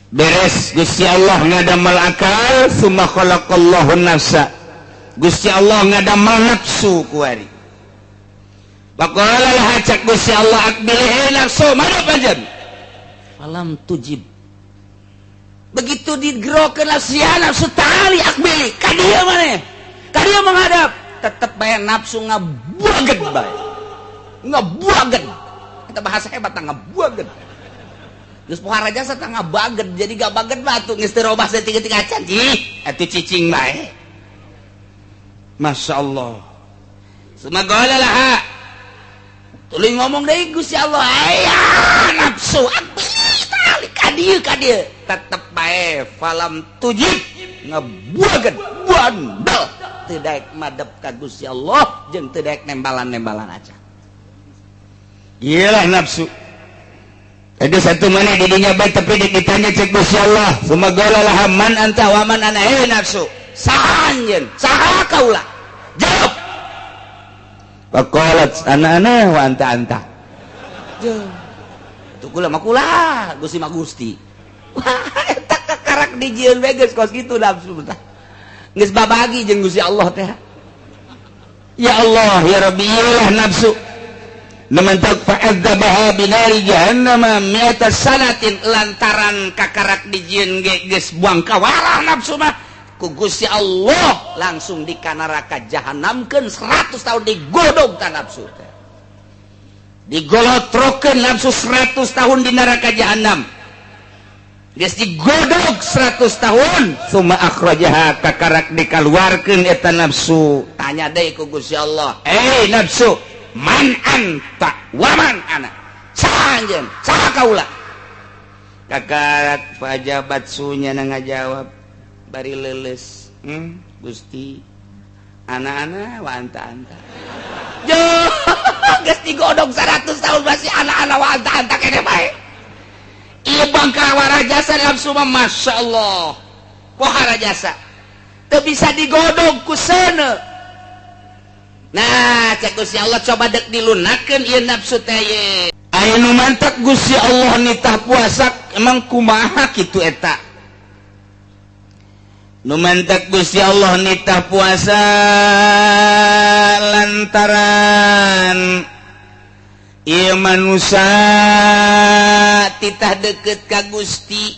Beres Gusti Allah ngadamel akal, summa khalaqallahu nafsa. Gusti Allah ngadamel nafsu kuari. Faqala laha, cak Gusti Allah, aqbili nafsu, madep anjeun. Falam tujib. Begitu digerokeun nafsu, nafsu tali aqbili ka dieu maneh. Ka dieu menghadap, tetep bae nafsu ngabuaget bae. Ngabuaget. Kita bahasa hebat ngabuaget. Geus pohara jasa tah ngabaget, jadi gak baget mah atuh geus teu robah saeutik-eutik acan. Ih, atuh cicing bae. Masya Allah. Summa qala laha. Tuluy ngomong deui Gusti Allah, aya nafsu aqbili ka dieu ka dieu. Tetep bae falam tujib, ngabuaget bandel, teu daek madep ka Gusti Allah jeung teu daek nembalan-nembalan acan. Iyalah nafsu. Ada satu mana didinya baik tapi ditanya cek Gusti Allah. Summa qala laha man anta wa man ana, eh nafsu. Saha anjeun? Saha kaula? Jawab. Faqalat ana ana wa anta anta. Tuh kula mah kula, Gusti mah Gusti. Wah, eta kakarak dijieun we geus kos kitu nafsu tah. Geus babagi jeung Gusti Allah teh. Ya Allah, ya Rabbi, iyalah nafsu. Nementak fa'adzabaha binari jahannama mi'ata sanatin, lantaran kakarak dijieun ge geus buang kawarah nafsu mah ku Gusti Allah langsung di neraka jahanamkeun 100 tahun digodog ta nafsu teh. Digolotrokeun nafsu 100 tahun di neraka jahanam. Geus digodog 100 tahun, summa akhrajaha, kakarak dikaluarkeun eta nafsu. Tanya deui ku Gusti Allah, "Eh nafsu, man anta wa man ana?" Saha anjeun? Saha kaula? Kakarak fajabat sunya ngajawab bari leuleus, Gusti, ana-ana wa anta anta." Jo, geus digodog 100 tahun masih ana-ana wa anta anta kene bae. Ieu bangkawara jasa nafsu mah, Masya Allah. Pohara jasa. Teu bisa digodog ku seuneu. Nah, cek Gusti Allah, coba dek dilunakeun ieu nafsu teh ye. Aya nu mantak Gusti Allah nitah puasa emang kumaha kitu eta? Nu mantak Gusti Allah nitah puasa lantaran ieu manusia titah deket ka Gusti,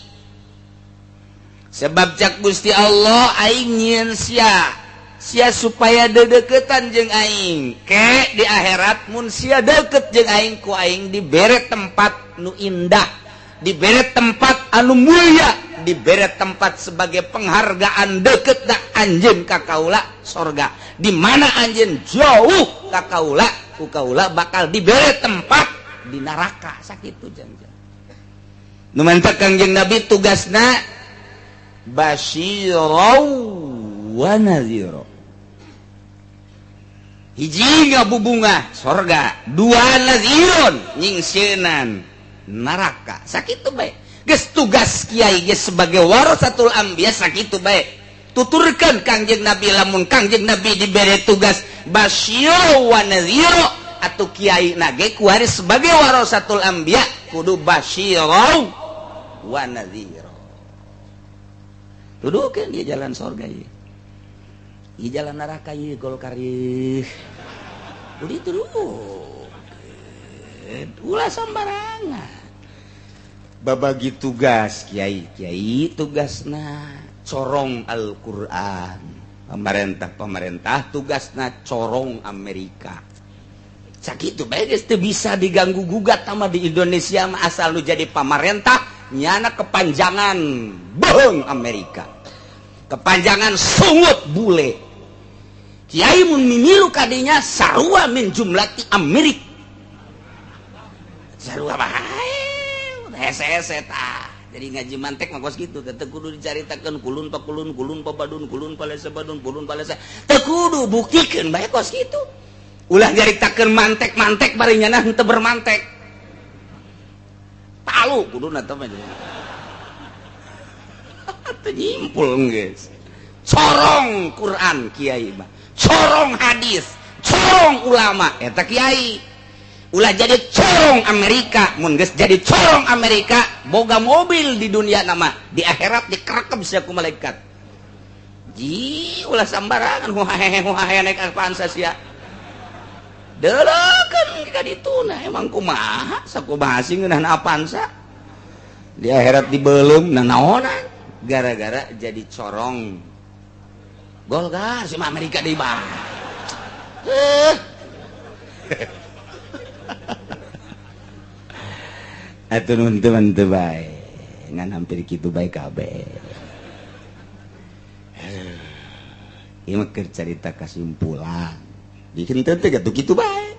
sebab cak Gusti Allah, aing nyieun sia sia supaya dedeketan jeung aing. Ke di akhirat mun sia deket jeung aing, ku aing dibere tempat nu indah, dibere tempat anu mulia, dibere tempat sebagai penghargaan deket dak anjeun ka kaula, sorga. Di mana anjeun jauh ka kaula, ku kaula bakal dibere tempat di neraka. Sakitu jangan. Nu mantak Kangjeng Nabi tugasna basyirau wa nadhira. Hiji ngabubungah sorga, dua nadhirun nyingsieunan neraka. Sakitu bae geus tugas kiai geus sebagai warasatul anbiya, sakitu bae tuturkeun Kangjeng Nabi. Lamun Kangjeng Nabi dibere tugas basyirau wa nadhira, atau kiai nage kuari sebagai warasatul anbiya kudu basyirau wa nadhira. Tuduhkeun dia jalan sorga ieu, ieu jalan neraka ieu, Golkar ieu. Udah dituduhkeun ulah sembarangan babagi tugas. Kiai kiai tugasna corong Al-Quran, pemerintah pemerintah tugasna corong Amerika. Sakitu bae geus, teu bisa diganggu gugat sama di Indonesia mah. Asal lu jadi pamarentah, nyana kepanjangan bohong Amerika, kepanjangan sungut bule. Kiai mun mimilu kadinya sarua min jumlati Amerik, sarua bae hese-hese tah. Jadi ngaji mantek mah kos kitu, teu kudu dicaritakeun kulun pa kulun, kulun pa badun, kulun pa lesa badun, kulun pa lesa, teu kudu, buktikeun bae kos kitu. Ulah nyaritakeun mantek-mantek bari nyana henteu bermantek. Palu kuduna teh mah teu nyimpul geus. Corong Quran kiai mah, corong hadis, corong ulama eta kiai. Ulah jadi corong Amerika, mun geus jadi corong Amerika boga mobil di dunia nama, di akhirat dikerekep sia ku malaikat. Ji ulah sambarangan huhahehe huhahehe naik Avanza sia. Deuleukeun ka dituna emang kumaha sakumaha sih ngeunah Avanza. Di akhirat dibeuleum nanaonan gara-gara jadi corong Golkar si Amerika deui bah. Atuh nun teman teu bae ngan hampir kitu bae kabeh. Ieu mah keur carita kasimpulan. Dihenteu teh gatuh kitu bae.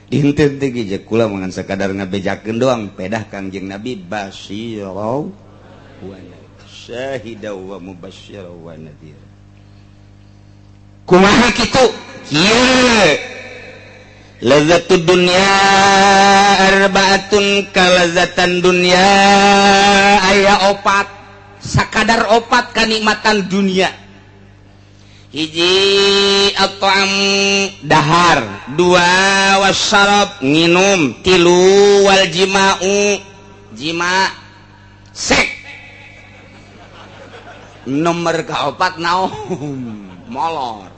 Dihenteu teh ge kula mah ngan sakadar ngabejakeun doang pedah Kangjeng Nabi basyirau wa syahida wa mubasysyira wa nadhir. Kumaha kitu? Kieu Lazatud dunya arbaatun kalazatan dunya aya opat sakadar opat kanikmatan dunia. Hiji at-ta'am dahar, dua wasyarab nginum, tilu wal jima'u jima sek. Nomor kaopat naum molor.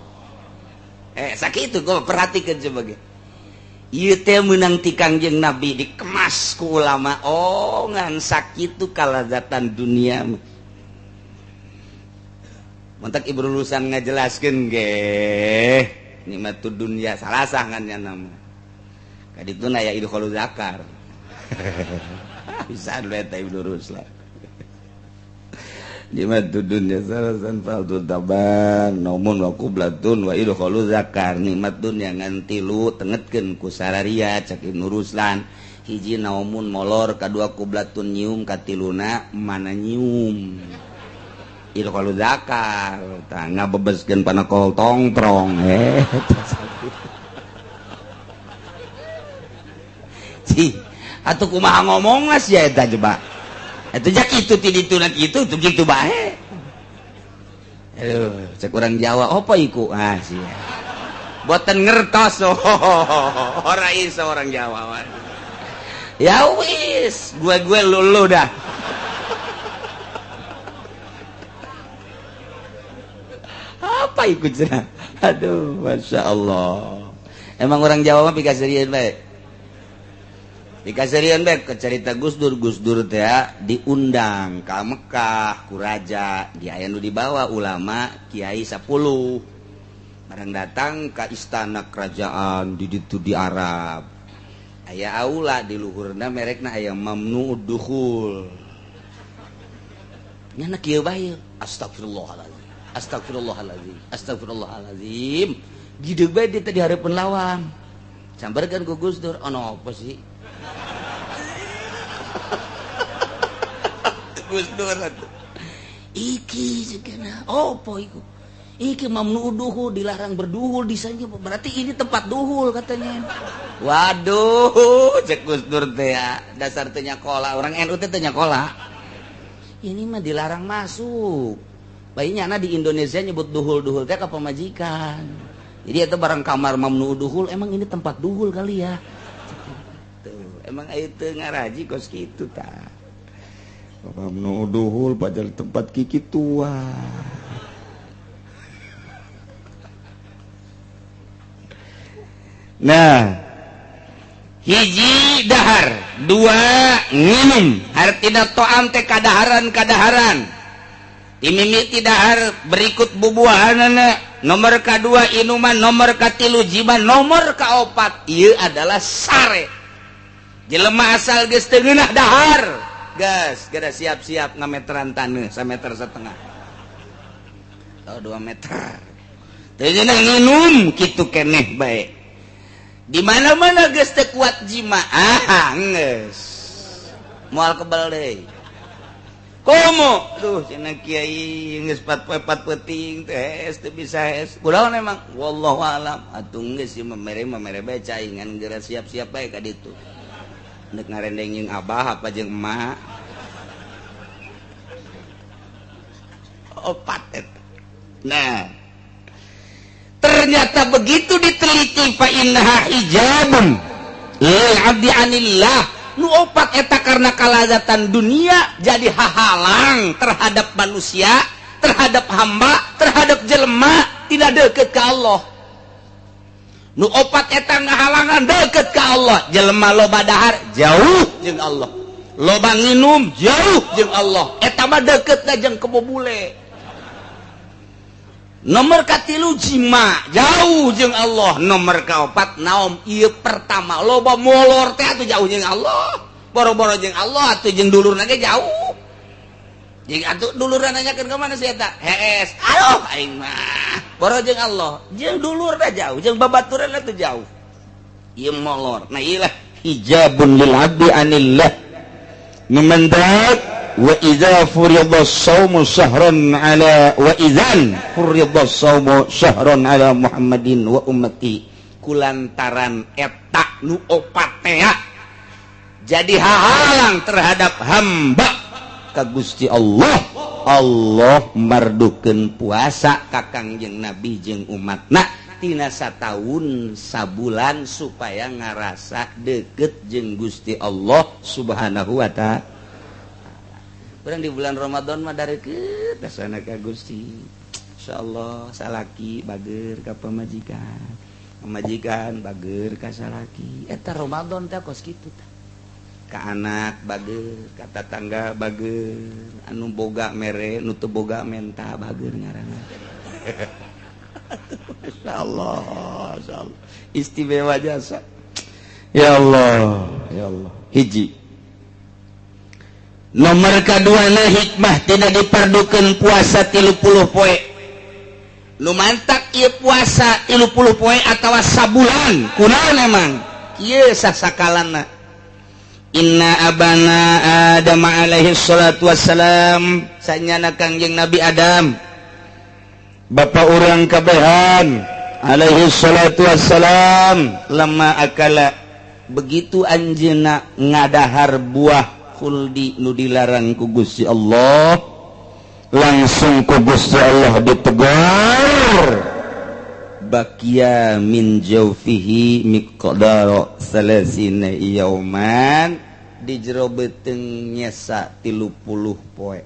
Sakitu gua perhatikan sebagai ieu teh meunang ti Kangjeng Nabi dikemas ku ulama. Oh ngan sakitu kalazatan dunia. Mantak ibu lulusan ngajelaskeun ge nikmatud dunya salasah ngan nya nama. Kadituna ya idkhulul zakar. Bisa we eta Ibnu Ruslan. Nikmatud dunya salasan faltu taban naumun wa qublatun wa idkhulul zakar. Nikmat dunya ngan tilu tengetkeun ku sararia cak Ibnu Ruslan. Hiji naumun molor, kadua qublatun nyium, katiluna mana nyium. Idkhulul zakar tah ngabebeskeun panakol tongtrong. Cih atuh kumaha ngomongna sia eta coba. Atuh jak kitu ti dituna kitu tuh kitu bae. Aduh, cek urang Jawa apa iku? Ah sia. Boten ngertos. Ora iso orang Jawa. Ya wis, gue lulu dah. Apa ikut cenah? Aduh, Masya Allah. Emang orang Jawa mah pikaserian bae. Pikaserian bae ke cerita Gus Dur, Gus Dur teh diundang ka Mekah ku raja, di aya nu dibawa ulama kiai 10. Barang datang ka istana kerajaan di ditu di Arab. Aya aula di luhurna merekna aya mamnu'ud dukhul. Nyana kieu bae. Astagfirullahalazim. Astagfirullahalazim. Astagfirullahalazim. Gideg bae dia tadi hareupeun lawang. Sambarkeun ku Gus Dur, ono apa sih? Gus Dur atuh. Iki segana opo iku? Iki mamnu duhul, dilarang berduhul di sana. Berarti ini tempat duhul katanya. Waduh, cek Gus Dur teh ya, dasar teu nyakola, orang NU teh teu nyakola. Ini mah dilarang masuk. Bayinya na di Indonesia nyebut duhul-duhul teh ka pamajikan. Jadi itu barang kamar mamnu duhul, emang ini tempat duhul kali ya. Tuh, emang aya teu ngaraji kos kitu tah. Mamnu duhul padahal tempat kiki tua. Nah, hiji dahar, dua nginum. Artina to'am teh kadaharan-kadaharan. Dimimiti dahar berikut bubuahanana. Nomor kedua inuman, nomor katilu jiman, nomor kaopat ieu adalah sare. Jelema asal geus teu ngeunah dahar. Gas, geus siap-siap ngameteran taneuh sameter setengah. Oh, 2 meter. Teu ngeunah nginum kitu keneh bae. Di mana-mana geus teu kuat jima, ah geus. Moal kebal deui. Komo, duh cenah kiai geus 4 poe 4 peuting teh teu bisa es. Kunaon emang? Wallahu alam. Atuh geus ieu mere bae cai ngan geura siap-siap bae ka ditu. Nek ngarendeng jeung abah apa jeung emak. Opat eta. Nah, ternyata begitu diteliti fa innaha hijabun. Lil abdi anillah. Nu opat eta karena kalazatan dunia jadi hahalang terhadap manusia, terhadap hamba, terhadap jelema tidak deket ke Allah. Nu opat eta ngahalangan deket ke Allah. Jelema loba dahar jauh jeung Allah, loba nginum jauh jeung Allah. Eta mah deketna jeung kebo bule. Nomor katilu jima jauh jeung Allah. Nomor kaopat naom ieu pertama loba molor teh atuh jauh jeung Allah. Boro-boro jeung Allah atuh jeung dulurna ge jauh. Jeung atuh dulurna nanyakeun ka mana si eta? Hees. Aduh aing mah. Boro jeung Allah, jeung dulurna jauh, jeung babaturanna teh jauh. Ieu molor. Nah ieu lah hijabun lil abdi anillah. Numandak wa idza furida shaumu syahran ala wa idzan furida shaumu syahran ala Muhammadin wa ummati. Kulantaran eta nu opat teh jadi hahalang terhadap hamba ka Gusti Allah. Allah mardukeun puasa ka Kangjeng Nabi jeung umatna tina sataun sabulan supaya ngarasa deket jeung Gusti Allah Subhanahu wa ta'ala. Urang di bulan Ramadan mah dareukeut dasana ka Gusti. Insyaallah salaki bager ka pamajikan, pamajikan bager ka salaki. Eta Ramadan teh kos kitu tah. Ka anak bager, ka tatangga bager, anu boga mere, nu teu boga menta bager ngaranna. Masyaallah, masyaallah. Istimewa jasa. Ya Allah, ya Allah. Hiji. Nomor kaduana hikmah tidak diperdukeun puasa 30 poe. Nu mantak ieu puasa 30 poe atawa sabulan, kunaon emang? Ieu sasakalana. Inna abana Adam alaihi salatu wassalam, sanyana Kangjeng Nabi Adam. Bapak urang kabehan alaihi salatu wassalam lama akala begitu anjeunna ngadahar buah khuldi nu dilarang ku Gusti Allah, langsung ku Gusti Allah ditegur. Bakia min jaufihi miqdara salasina yauman, di jero beuteung nyesa 30 poe.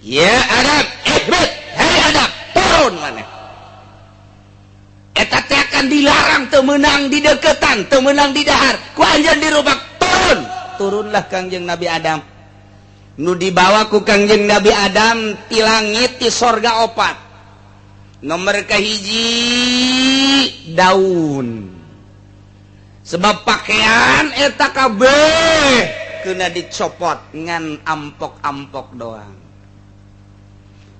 Ya Adam, ihbit, hei Adam, turun maneh. Eta teh akan dilarang teu meunang di deketan, teu meunang di dahar, ku anjeun dirubak turun. Turunlah Kangjeng Nabi Adam. Nu dibawa ku Kangjeng Nabi Adam ti langit ti sorga opat. Nomor kahiji daun. Sebab pakaian eta kabeh kena dicopot ngan ampok-ampok doang.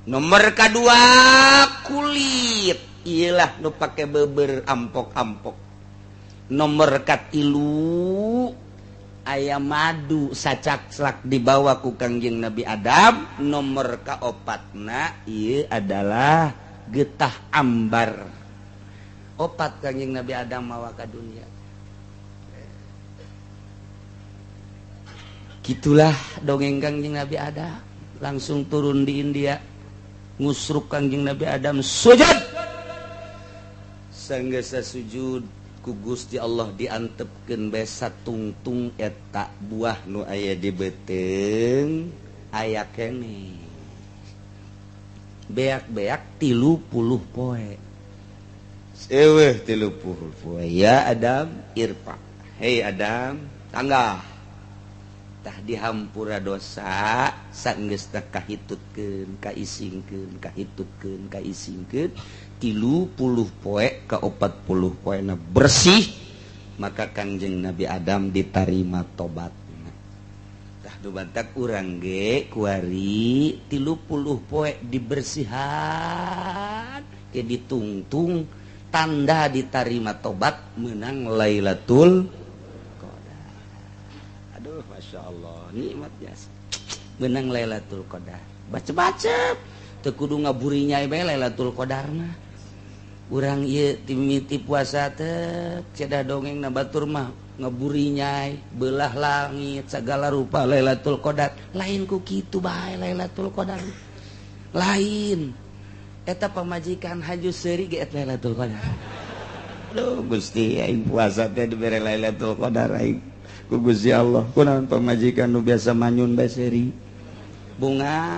Nomor kedua kulit, iyalah nu pake beber ampok-ampok. Nomor katilu ayam madu sacak-slak dibawa ku Kangjeng Nabi Adam. Nomor kaopatna ieu adalah getah ambar. Opat Kangjeng Nabi Adam mawa ka dunia. Gitulah dongeng Kangjeng Nabi Adam. Langsung turun di India, ngusruk Kangjeng Nabi Adam sujud. Sanggeus sujud ku Gusti Allah diantepkeun bae satungtung eta buah nu aya di beuteung aya keneh. Beak-beak 30 poe. Eueuh 30 poe. Ya Adam irfa. Hei Adam, tangga. Tah dihampura dosa sanggeus teh kahitutkeun, kaisingkeun, kahitutkeun, kaisingkeun 30 poe ka 40 poena bersih, maka Kangjeng Nabi Adam ditarima tobatna. Tah nu bantak urang ge kuari 30 poe dibersihan ke ditungtung tanda ditarima tobat menang Lailatul Qadar. Aduh Masya Allah, nikmat jasa menang Lailatul Qadar. Baca-baca teu kudu ngaburinya bae Lailatul Qadar mah. Urang ieu timiti puasa teh cedah dongeng na batur mah ngeburinyai belah langit segala rupa Lailatul Qadar. Lain ku kitu bae Lailatul Qadar. Lain eta pamajikan haju seuri ge Lailatul Qadar. Aduh Gusti aing puasa teh dibere Lailatul Qadar aing ku Gusti Allah. Kunaon pamajikan nu biasa manyun bae seuri. Bunga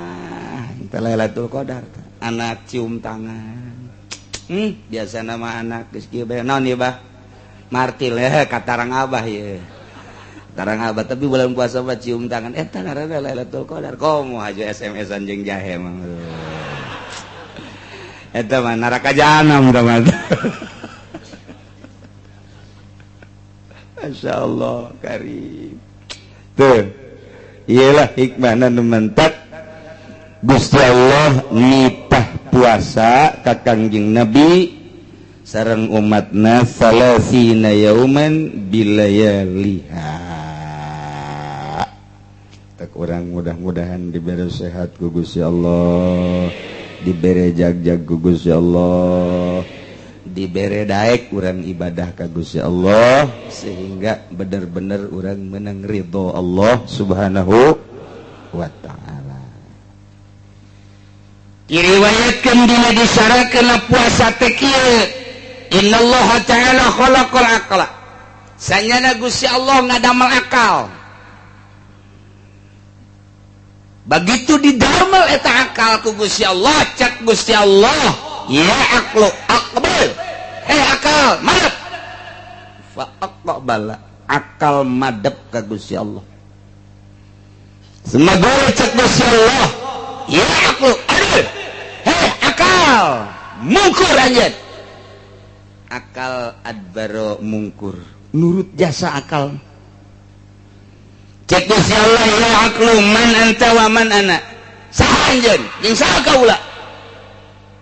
teh Lailatul Qadar. Anak cium tangan. Biasa nama anak geus kieu bae. Naon ieu bah? Martil katarang abah ye. Tarang abah tapi bulan puasa mah cium tangan eta ngaranna Lailatul Qadar. Komo hajo SMS-an jeung jahe mah. Eta mah neraka jahanam tah mah. Masya Allah karim. Tuh, iyalah hikmahna nu mentak Gusti Allah nitah puasa ka Kangjeng Nabi sareng umatna salasina yauman bilayaliha. Tak urang mudah-mudahan diberi sehat ku Gusti Allah, diberi jag-jag ku Gusti Allah, dibere daek urang ibadah ka Gusti Allah sehingga bener-bener urang menang ridho Allah Subhanahu wa ta'ala. Diriwayatkeun dina disarakeun puasa teh kieu, innallaha ta'ala khalaqal aqla. Sanyana Gusti Allah ngadamel akal. Begitu didamel eta akal ku Gusti Allah, cak Gusti Allah, ya aqlu aqbal. Hei akal, madep. Fa aqbala, akal madep ka Gusti Allah. Semoga cek Gusti Allah, ya aqlu adil. Hei akal, mungkur anjeun. Akal adbaro mungkur, nurut jasa akal. Cek Gusti Allah, ya aqlu man anta wa man ana. Saha anjeun, jeung saha kaula?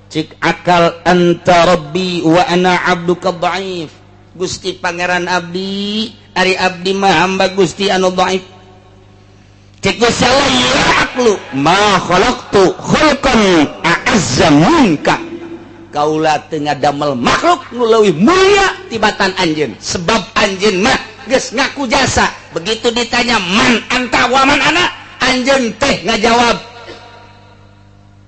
Cik akal anta rabbi wa ana abduka dhaif. Gusti pangeran abdi, ari abdi mah hamba Gusti anu dhaif. Cik Gusti Allah, ya aqlu ma khalaqtu khalqan a'azza minka. Kaula teu ngadamel makhluk nu leuwih mulia tibatan anjeun, sebab anjeun mah geus ngaku jasa. Begitu ditanya man anta wa man ana, anjeun teh ngajawab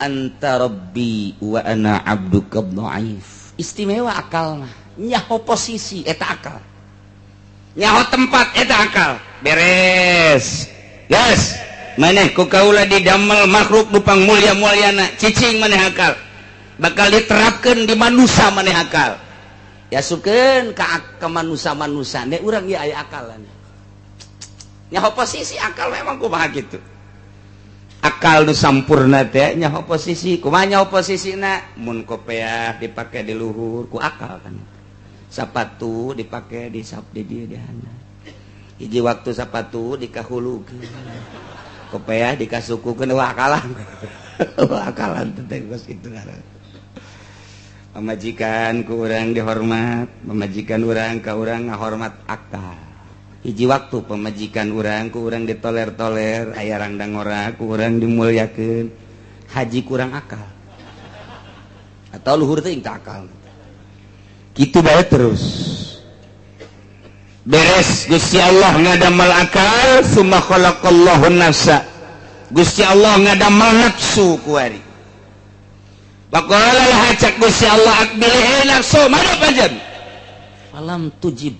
anta rabbi wa ana abduka dhaif. Istimewa akal mah, nyaho posisi eta akal, nyaho tempat eta akal. Beres. Yes, maneh ku kaula didamel makhluk nu pangmulia-muliana, cicing maneh akal. Bakal diterapkeun di manusa maneh akal. Yasupkeun ka manusa-manusa ne urang ieu aya akalan. Nyaho posisi akal memang kumaha kitu. Akal nu sampurna teh nyaho posisi, kumaha nyaho posisina? Mun kopeah dipake di luhur ku akal kan. Sapatu dipake di sap di dieu di handap. Hiji waktu sapatu dikahulukeun. Kopeah dikasukukeun wah akalan. Wah akalan teh geus kitu ngaran. Pamajikan ku urang dihormat, pamajikan urang ka urang ngahormat akal. Hiji waktu pamajikan urang ku urang ditoler-toler, aya rangdang ora ku urang dimuliakeun. Haji kurang akal. Atau luhur teh teu akal. Kitu bae terus. Beres Gusti Allah ngadamel akal, summa khalaqallahu nafsa. Gusti Allah ngadamel nafsu kuari. Faqala laha cak Gusti Allah aqbilhi nafsu madep anjeun. Falam tujib.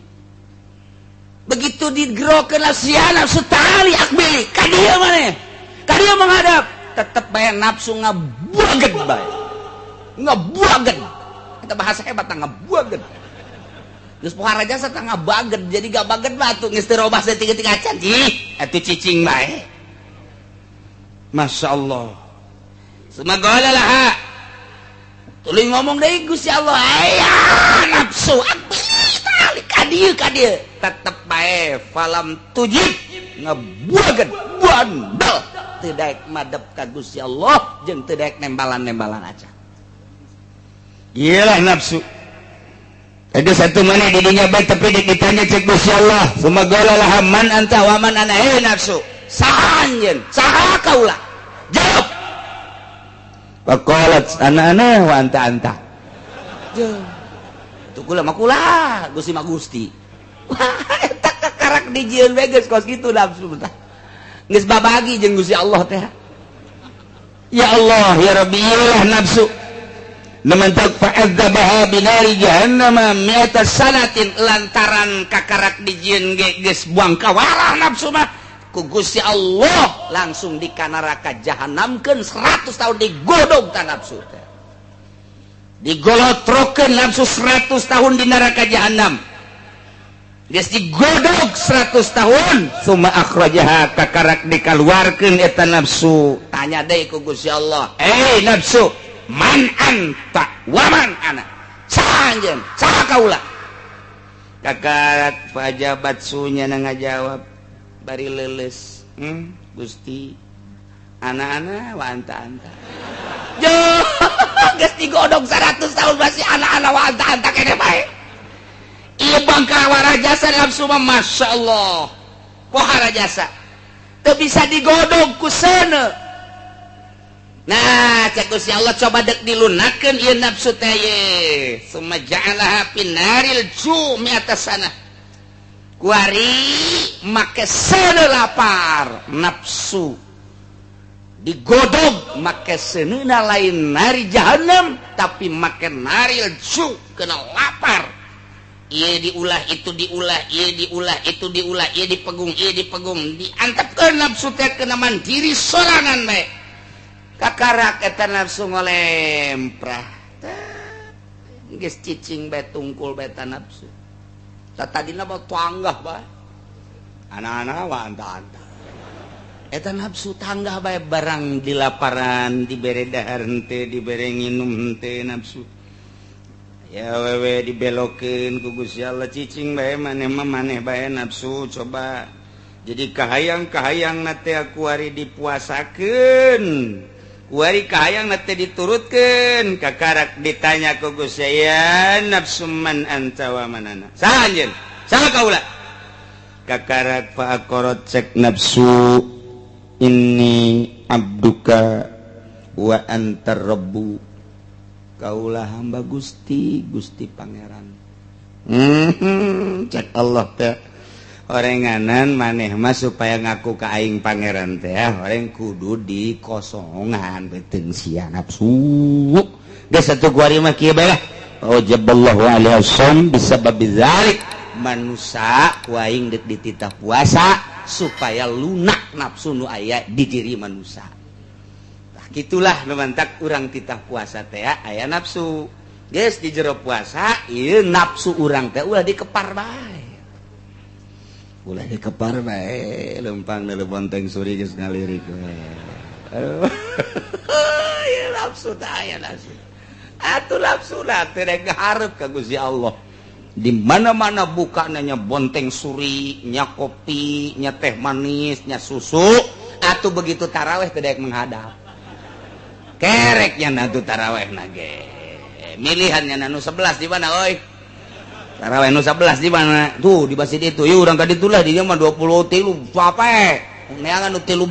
Begitu digerokeun nafsu ya nafsu ta'ali aqbili ka dieu maneh. Ka dieu menghadap, tetep bae nafsu ngabuageun bae. Ngabuageun. Eta bahasa hebat ngabuageun. Geus pohara jasa teh ngabageun, jadi gabageun mah atuh geus teu robah saeutik-eutik acan cih, atuh cicing bae. Masya Allah. Sumagala laha. Tuluy ngomong deui Gusti Allah, aya nafsu aqbili ka dieu ka dieu. Tetep bae falam tujib ngebuageun bandel teu daek madep ka Gusti Allah jeung teu daek nembalan-nembalan acan. Iyalah nafsu. Ada satu mana di dunia baik tapi ditanya cek Gusti Allah, sumagala laha man anta wa man ana. Eh nafsu, saha anjeun, saha kaula? Jawab. Faqalat ana ana wa anta anta. Tuh kula mah kula, Gusti mah Gusti. Wah, eta kakarak dijieun we geus kos kitu nafsu tah. Geus babagi jeung Gusti Allah teh. Ya Allah, ya Rabbi, iyalah nafsu. Nemantak fa'adzabaha binari jahannama mi'ata sanatin lantaran kakarak dijieun ge geus buang kawarah nafsu mah ku Gusti Allah langsung di kanaraka jahanamkeun 100 tahun digodog ta nafsu teh. Digolotrokeun nafsu 100 tahun di neraka jahanam. Geus digodog 100 tahun summa akhrajaha kakarak dikaluarkeun eta nafsu. Tanya deui ku Gusti Allah, "Eh nafsu, man anta wa man ana?" Saha anjeun? Saha kaula? Kakarak pajabat sunya na ngajawab bari leuleus, Gusti, ana-ana wa anta-anta." Yo, geus digodog 100 tahun masih ana-ana wa anta-anta kene bae. Ieu bangkawara jasa nafsu mah Masya Allah. Pohara jasa. Teu bisa digodog ku seuneu. Nah, cek Gusti Allah coba dek dilunakeun ieu nafsu teh ye. Summa ja'alaha finaril jumi atas sana. Kuari make seuneu lapar nafsu. Digodog make seuneuna lain nari jahanam tapi make naril ju kena lapar. Ieu diulah itu diulah, ieu diulah itu diulah, ieu dipegung, ieu dipegung, diantepkeun nafsu teh kena mandiri sorangan bae. Kakarak eta nafsu ngolemprah. Geus cicing bae tungkul bae ta nafsu. Ta tadina mah tanggah bae. Anak-anak wa anta-anta. Eta nafsu tanggah bae barang dilaparan, dibere dahar henteu, dibere nginum henteu nafsu. Ya wewe dibelokeun ku Gusti Allah cicing bae maneh mah maneh bae nafsu coba. Jadi kahayang-kahayang na teh kuari dipuasakeun. Kuari kahayang na teh diturutkeun. Kakarak ditanya ku Gusti ya nafsu man anta wa man ana. Saha anjeun? Saha kaula? Kakarak faqarat cek nafsu inni abduka wa antar rabbu. Kaulah hamba Gusti, Gusti Pangeran. Cek Allah teh orenganan maneh mah supaya ngaku ka aing pangeran teh oreng kudu dikosongan beuteung sia nafsu. Geus satu kuari mah kieu bae lah. Wajaballahu alaihi wasallam bisababi dzalik. Manusa ku aing deuk dititah puasa supaya lunak nafsu nu aya di diri manusa. Gitulah nu mantak urang titah puasa teh aya nafsu. Geus di jero puasa ieu nafsu urang teh ulah dikepar bae. Ulah dikepar bae lempang deuleu bonteng suri geus ngalirik we. Aduh. Ieu nafsu teh aya nafsu. Atuh nafsu lah teh rek hareup ka Gusti Allah. Di mana-mana bukana nya bonteng suri, nya kopi, nya teh manis, nya susu, atuh begitu taraweh teh daek menghadap. Kereknya nanti taraweh nage milihannya nanu 11 di mana oi taraweh nu 11 di mana tuh di masjid itu yuk urang ka ditu lah di dieu mah 23 sampai neangan nu 13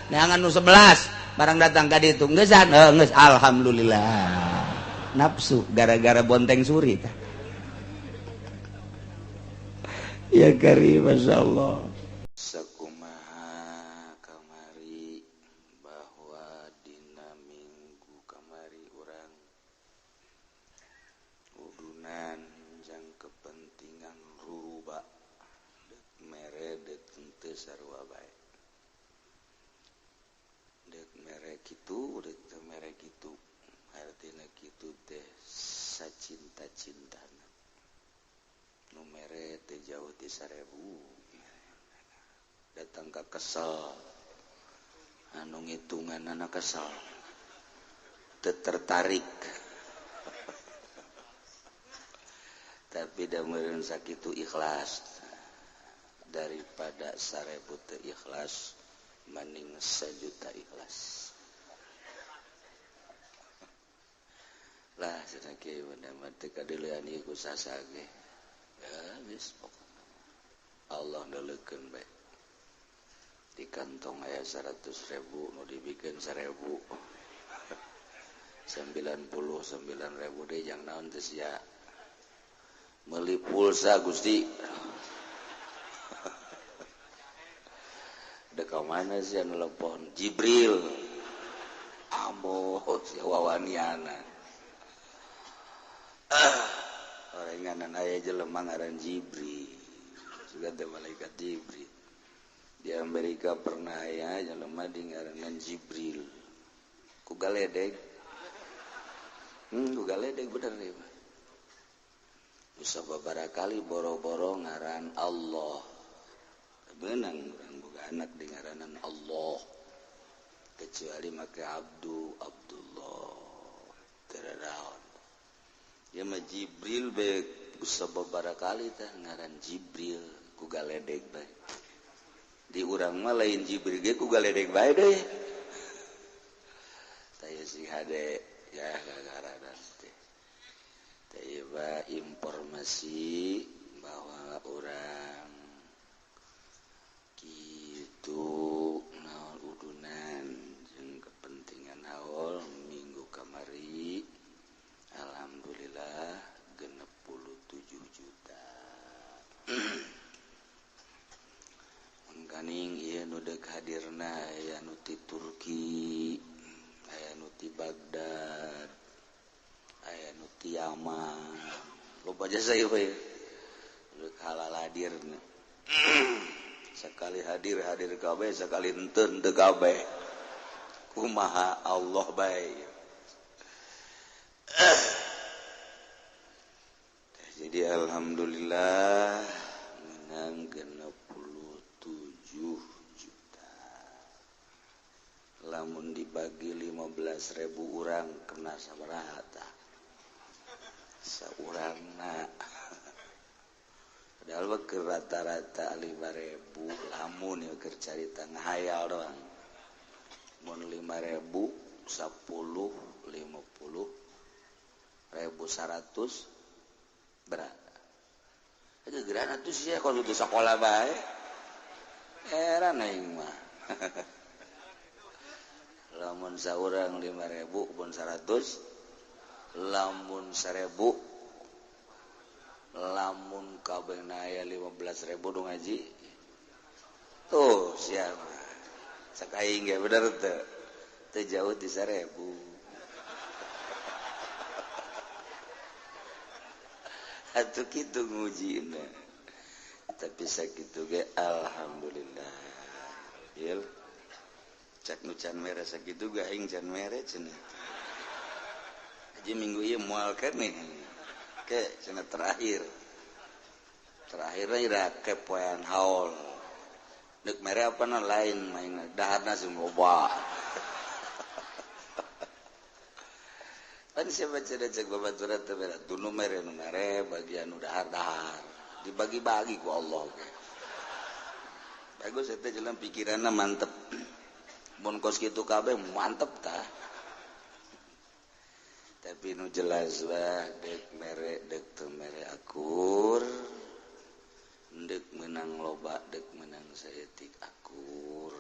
neangan nu 11 barang datang ka ditu geusan geus alhamdulillah nafsu gara-gara bonteng suri tah ya karim masyaallah. Sakumaha kamari bahwa dina minggu kamari urang udunan jang kepentingan ruruba dek mere dek henteu sarua bae dek mere kitu dek teu mere kitu artina kitu teh sacinta-cintana nu mere teh jauh ti 1000 datang ka kesel anu ngitungan anak kesel teu tertarik tapi da meureun sakitu ikhlas daripada 1000 teu ikhlas mending 1 juta ikhlas lah cenah kieu mah teu kadeulean ieu ku sasa ge ya geus pokona Allah neuleukeun bae di kantong aya 100.000 nu dibikeun 1.000 99.000 deui jang naon teh sia meuli pulsa Gusti. Dek ka mana sia nelepon Jibril ambo sia wawaniana. Orenganan aya jelema ngaran Jibril. Juga teh malaikat Jibril. Di Amerika pernah aya jelema di ngaranan Jibril. Ku galedeg. Ku galedeg bener ieu mah. Bisa babara kali boro-boro ngaran Allah. Benang urang boga anak di ngaranan Allah. Kecuali make Abdu Abdullah. Teu raon. Ya mah Jibril bae bisa babara kali tah ngaran Jibril ku galedeg bae. Di urang mah lain Jibril ge ku galedeg bae deui. Tah sing hade ya ngaranan teh. Tah ieu informasi bahwa urang kitu naon udunan jeung kepentingan haul minggu kamari. Alhamdulillah 67 juta. Mangkaning ieu nu deuk hadirna aya nu ti Turki, aya nu ti Baghdad, aya nu ti Yaman. Loba jasa ieu we. Deuk halal hadirna. Sekali hadir hadir kabeh, sekali henteu henteu kabeh. Kumaha Allah bae. Jadi alhamdulillah menang 67 juta. Lamun dibagi 15.000 orang kena sabaraha tah? Saurangna. Padahal mah keur rata-rata 5.000 lamun ieu keur carita ngahayal doang. Mun 5.000 10 50 1.100 berat. Itu geran atuh sia kalau di sekolah bae. Heran aing mah. Lamun saurang 5.000 pun 100, lamun 1.000, lamun kabeh aya 15.000 nu ngaji. Tuh sia mah. Cek aing ge bener teu? Teu jauh ti 1.000. Atuh kitu ngujina. Tapi sakitu ge alhamdulillah. Bil cak nu can mere sakitu ge aing can mere cenah. Haji minggu ieu moal keneh. Ke cenah terakhir. Terakhirna ira kepoean haul. Deuk mere apa na lain main daharna sing loba. Pan siapa cenah cek babaturan teh bera tunu mere nu mere bagian nu dahar-dahar dibagi-bagi ku Allah ge. Bagus eta jalan pikiranna mantep. Mun kos kitu kabeh mantep tah. Tapi nu jelas bah deuk mere deuk teu mere akur. Deuk meunang loba deuk meunang saeutik akur.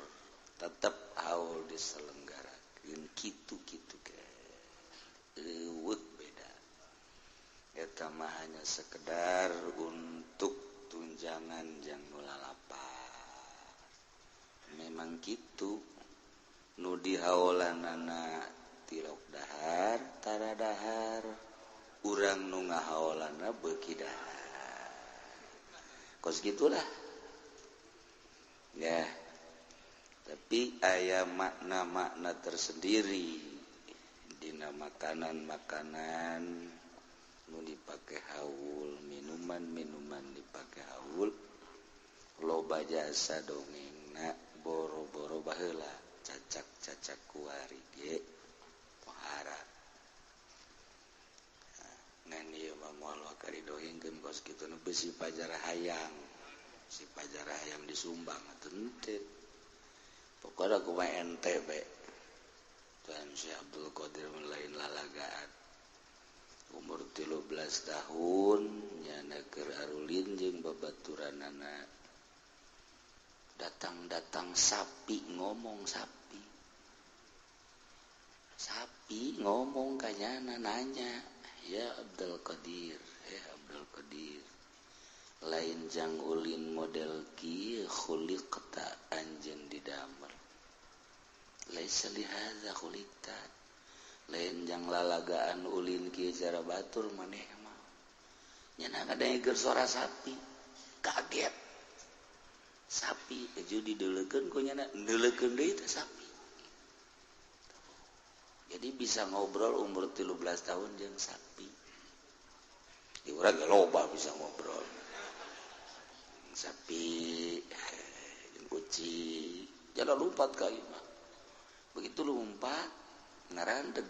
Tetep haul diselenggarakeun kitu-kitu ge. Leuweut beda. Eta mah hanya sekedar untuk tunjangan jang nu lalapar. Memang kitu nu dihaolanana tilok dahar tara dahar, urang nu ngahaolanna beuki dahar. Kos gitulah. Ya. Tapi aya makna-makna tersendiri dina makanan-makanan nu dipake haul, minuman-minuman dipake haul, loba jasa dongengna boro-boro baheula cacak-cacak kuari ge pohara. Ngan ieu mah moal wakari dongengkeun kos kitu nu besi pajar hayang. Si pajar hayang disumbang atuh henteu. Pokona kumaha ente bae. Tuhan Syekh Abdul Qadir lain lalagaan. Umur 13 tahun nyana keur arulin jeung babaturanana. Datang-datang sapi ngomong sapi. Sapi ngomong ka nyana nanya, "Ya Abdul Qadir, ya Abdul Qadir. Lain jang ulin model kieu khuliqta anjeun didamel. Laisa lihadza khuliqta." Lain jang lalagaan ulin kieu cara batur maneh mah. Nyana ngadengekeun suara sapi. Kaget. Sapi keju dideulekeun ku nyana, ndeulekeun deui teh sapi. Jadi bisa ngobrol umur 13 tahun jeung sapi. Di urang ge loba bisa ngobrol. Sapi jeung kucing, jalan lompat ka imah. Begitu lompat ngarandeg.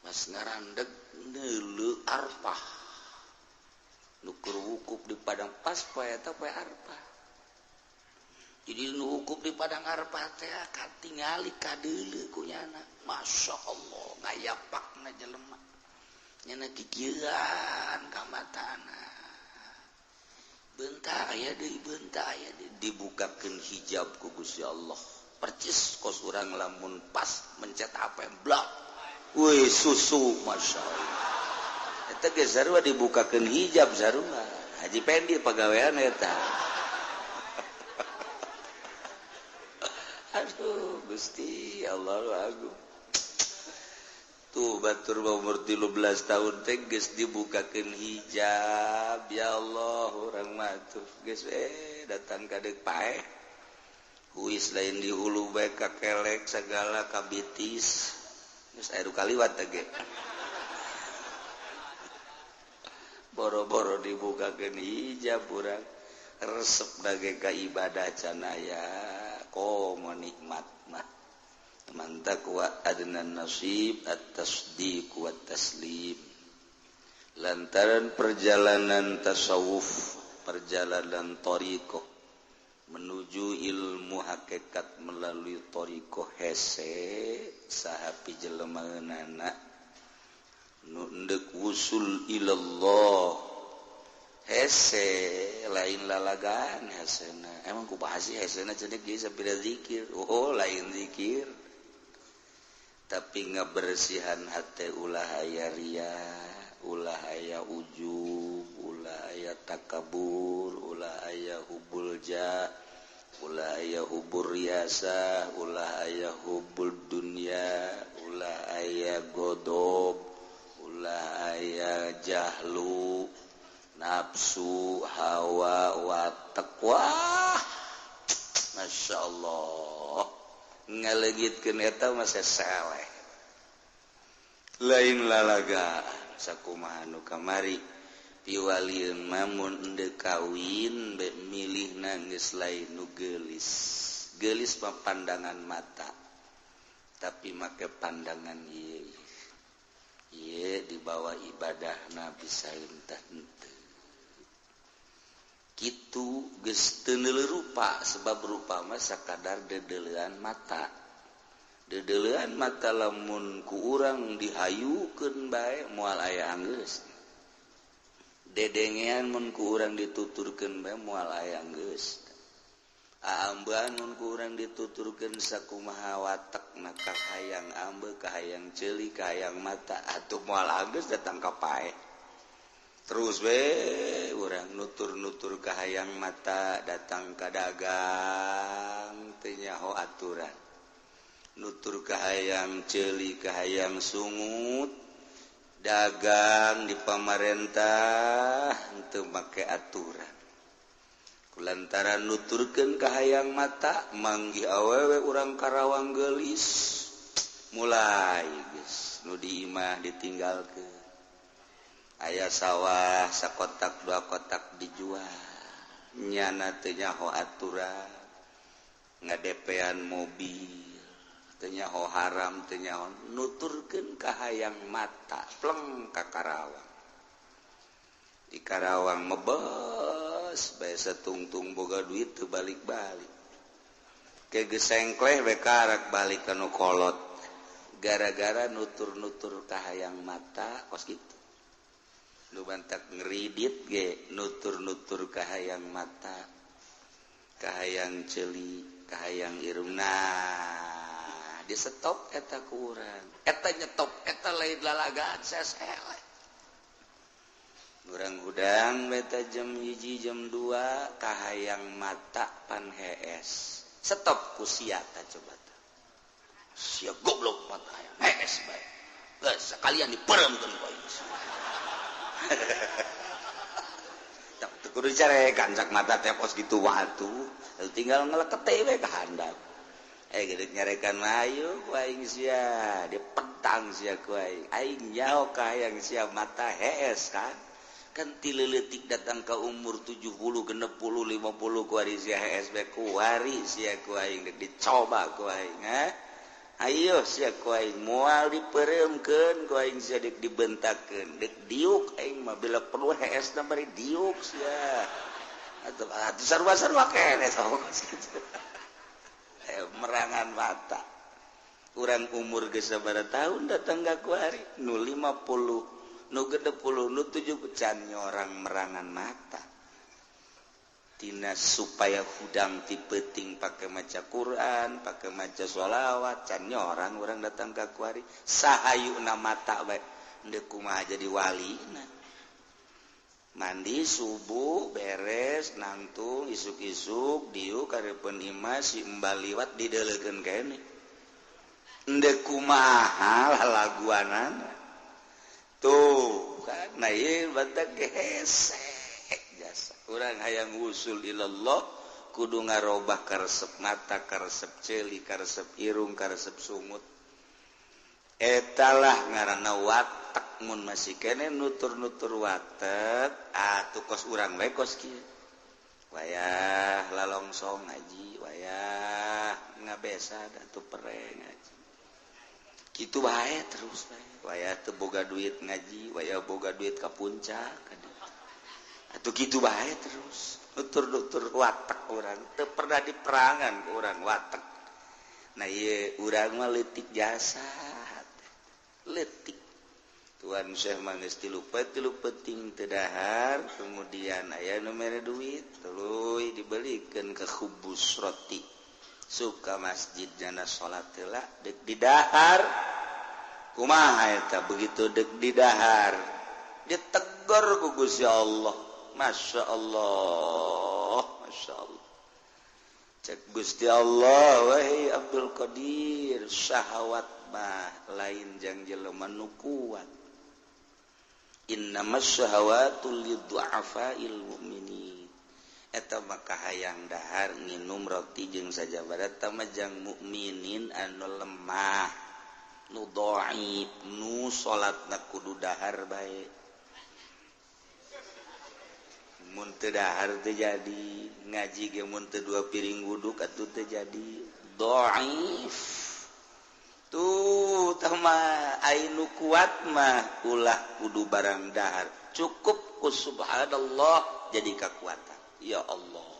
Pas ngarandeg neuleu arpah. Nu keur wukuf di padang pas poe eta poe arpah. Jadi nu wukuf di padang arpah teh katingali kadeuleu ku nyana. Masya Allah ngayapakna jelema. Nyana kikieuan ka matana. Bentar aya deui, bentar aya deui dibukakeun hijab ku Gusti Allah. Percis kos urang lamun pas mencet HP blak. Wih susu Masya Allah. Eta ge sarua dibukakeun hijab sarua. Haji Pendi pagawean eta. Aduh Gusti Allah agung. Tuh batur umur 13 tahun teh geus dibukakeun hijab. Ya Allah urang mah tuh geus datang ka deuk paeh. Huis lain di hulu bae ka kelek sagala kabitis. Geus aya kaliwat teh ge. Boro-boro dibukakeun hijab urang resep dage ka ibadah can aya komo nikmat mah. Man taqwa adnan nasib at-tasdiq wa taslim. Lantaran perjalanan tasawuf, perjalanan thariqah menuju ilmu hakikat melalui thariqah hese saha pijelemaeunana nu endek wusul ilallah hese lain lalagan hesena. Emang kumaha sih hesena cenah geus sapira zikir. Oh lain zikir tapi ngabersihan hate ulah aya ria, ulah aya ujub, ulah aya takabur, ulah aya hubul ja, ulah aya hubur riasa, ulah aya hubul dunya, ulah aya godob, ulah aya jahlu, nafsu, hawa, watak. Wah, Masya Allah. Ngalegitkeun eta mah seleh. Lain lalaga sakumaha nu kamari piwalieun mamun endeu kawin be milihna geus lain nu geulis. Geulis mah pandangan mata. Tapi make pandangan ieu. Ieu dibawa ibadahna bisa entah henteu. Kitu geus teu neuleuh rupa sebab rupa mah sakadar deudeulean mata. Deudeulean mata lamun ku urang dihayukeun bae moal aya anggeus. Dedengean mun ku urang dituturkeun bae moal aya anggeus. Aambean mun ku urang dituturkeun sakumaha watekna kahayang ambe, kahayang ceuli, kahayang mata atuh moal anggeus datang ka paeh. Terus we urang nutur-nutur kahayang mata datang ka dagang teu nyaho aturan. Nutur kahayang ceuli kahayang sungut dagang di pamarentah teu make aturan. Kulantaran nuturkeun kahayang mata manggih awewe urang Karawang geulis mulai geus nu di imah ditinggalkeun. Aya sawah sakotak dua kotak dijual nyana teu nyaho aturan ngadepean mobil teu nyaho haram teu nyaho nuturkeun kahayang mata pleng ka Karawang. Di Karawang mebes bae satungtung boga duit teu balik-balik ke geus sengkleh we karak balik ka nu kolot gara-gara nutur-nutur kahayang mata kos kitu. Nu bantak ngeridit ge nutur-nutur kahayang mata, kahayang ceuli, kahayang irung. Nah, di stop eta ku urang. Eta nyetop eta lain lalagaan sesele. Urang hudang beta jam 1 jam 2 kahayang mata pan hees. Stop ku sia ta coba ta. Sia goblok mata hayang hees bae. Geus sakalian diperemkeun ku aing. Kudu dicarekan cak mata teh pos gitu waktu tinggal ngelekete we ka handap. Gede nyarekan ayo ku aing sia dipetang sia ku aing. Aing nyaho ka hayang sia mata hees kan. Kan ti leutik datang ka umur 70 60 50 ku ari sia hees bae kuari sia ku aing deuk dicoba ku aing ha. Ayo sia ku aing moal dipereumkeun ku aing sia deuk dibentakeun deuk diuk aing mah bila perlu heesna bari diuk sia. Atuh atuh sarua-sarua keneh sok kitu. Merangan mata. Urang umur geus sabaraha tahun datang ka kuari nu 50 nu 60 nu 70 can nyorang merangan mata. Tina supaya hudang ti peuting pake maca Quran, pake maca sholawat, can nyorang urang datang ka kuari sahayuna mata bae deuk kumaha jadi walina. Mandi subuh beres nangtung isuk-isuk diuk kareupeun imah si embal liwat dideulekeun keneh. Endek kumaha lalaguanana. Tuh kan nah ieu batak hesek jasa. Urang hayang wusul ilallah kudu ngarobah karesep mata, karesep ceuli, karesep irung, karesep sungut. Etalah ngaranna watek mun masih kene nutur-nutur watek atuh kos urang we kos kieu. Wayah lalongsong ngaji, wayah ngabesa atuh pereng ngaji. Kitu bae terus bae. Wayah teu boga duit ngaji, wayah boga duit ka puncak. Atuh kitu bae terus. Nutur-nutur watek urang teu pernah diperangan ku urang watek. Nah ieu urang mah leutik jasa. Leutik. Tuan Syekh mah geus tilu peuting teu dahar, kemudian aya nu mere duit, tuluy dibelikeun ke khubus roti. Suka masjid jana salat heula deuk didahar. Kumaha eta begitu deuk didahar, ditegor ku Gusti Allah. Masya Allah, Masya Allah. Cek Gusti Allah, wahai Abdul Qadir, syahwat mah lain jang jelema nu kuat. Innamas syahawatu liddu'afail mu'minin. Eta maka hayang dahar nginum roti jeung sajabara eta mah jang mukminin anu lemah, nu dhaif, nu salatna kudu dahar bae. Mun teu dahar teu jadi, ngaji ge mun teu dua piring wuduk atuh teu jadi. Dhaif. Tuh tah mah ai nu kuat mah ulah kudu barang dahar. Cukup ku subhanallah jadi kekuatan. Ya Allah.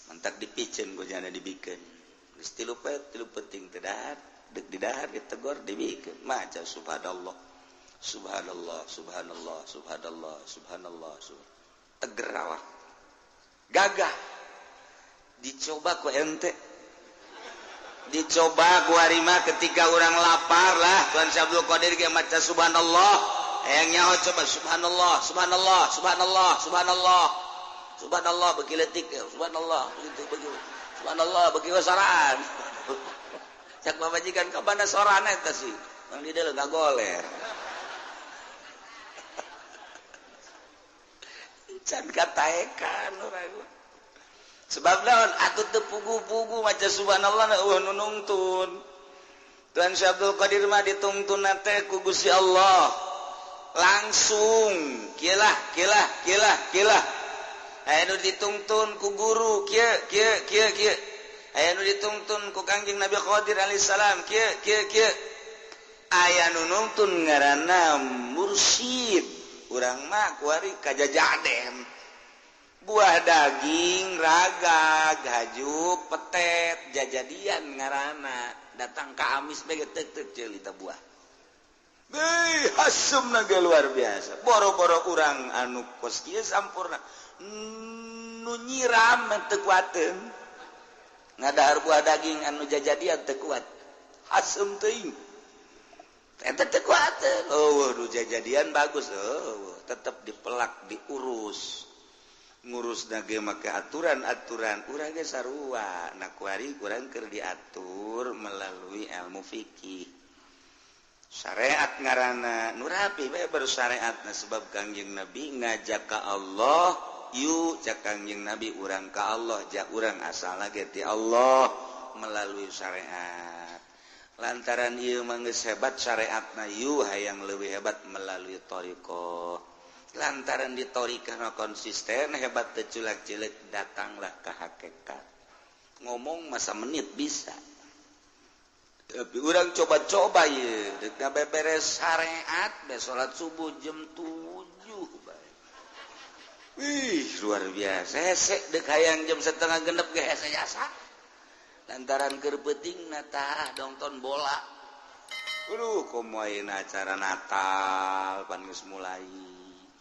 Mantak dipiceun ku jana dibikeun. Geus tilu peuting teu dahar, deuk didahar ditegor dibikeun. Maca subhanallah. Subhanallah, subhanallah, subhanallah, subhanallah, subhanallah. Teger awak. Gagah. Dicoba ku ente. Dicoba ku harima ketika orang lapar lah. Tuan Syekh Abdul Qadir ge maca subhanallah. Hayang nyaho coba subhanallah, subhanallah, subhanallah, subhanallah. Subhanallah beuki leutik, subhanallah begitu begitu. Subhanallah beuki wasaraan. Cak pamajikan ka mana sorana eta sih? Mang di dieu ngagoler. Can kataekan urang. Sebab naon atuh teu pugu-pugu maca subhanallah eueuh nu nungtun. Tuan Syekh Abdul Qadir mah ditungtun teh ku Gusti Allah. Langsung kieu lah kieu lah kieu lah kieu lah. Aya nu ditungtun ku guru kieu kieu kieu kieu. Aya nu ditungtun ku Kangjeng Nabi Qadir alaihi salam kieu kieu kieu. Aya nu nungtun ngaranna mursyid. Urang mah kuari kajajaden. Buah daging, raga, gajuk, petet, jajadian ngaranna. Datang ka amis bae teu ceuli ta buah. Beuh, hasumna ge luar biasa. Boro-boro urang anu kos kieu sampurna. Nu nyiram teu kuateun. Ngadahar buah daging anu jajadian teu kuat. Hasum teuing. Eta teu kuateun. Oh, nu jajadian bagus. Oh, tetep dipelak, diurus. Ngurus nage make aturan-aturan urang ge sarua. Nah kuari urang keur diatur melalui ilmu fikih. Syariat ngaranna nu rapi bae bersyariatna sebab Kangjeng Nabi ngajak ka Allah, yuk cak Kangjeng Nabi urang ka Allah, jak urang asalna ge ti Allah melalui syariat. Lantaran ieu mah geus hebat syariatna, yuk hayang leuwih hebat melalui thariqah. Lantaran di thariqah konsisten hebat teu culak-cileuk datanglah ka hakikat. Ngomong masa menit bisa. Tapi orang coba-coba ye, dek beberes syariat, be salat subuh jam 7 bae. Wih, luar biasa. Hese dek hayang jam 5:30 ge hese jasa. Lantaran keur peuting na tah nonton bola. Aduh, komo ayeuna acara Natal pan geus mulai.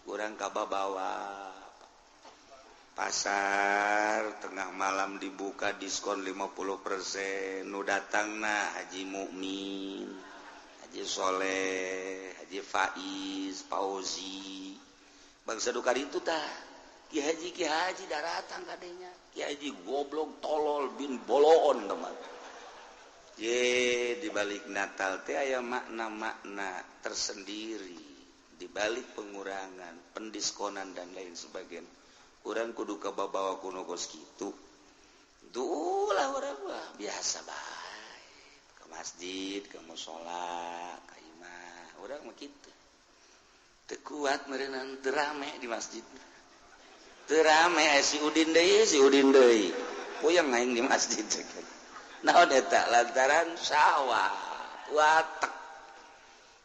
Urang kababawa. Pasar tengah malam dibuka diskon 50%, nu datangna Haji Mukmin, Haji Soleh, Haji Faiz, Fauzi. Bangsa duka itu tah. Ki Haji daratang kadenya. Ki Haji goblok tolol bin boloon teman. Ye, di balik Natal teh aya makna-makna tersendiri. Di balik pengurangan, pendiskonan dan lain sebagainya. Urang kudu kababawa kuno kos kitu. Duh lah urang mah biasa bae. Ke masjid, ke musola, ka imah. Urang mah kitu. Teu kuat meureunnan teu rame di masjid. Teu rame si Udin deui, si Udin deui. Puyeng aing di masjid. Naon eta lantaran sawah, watek.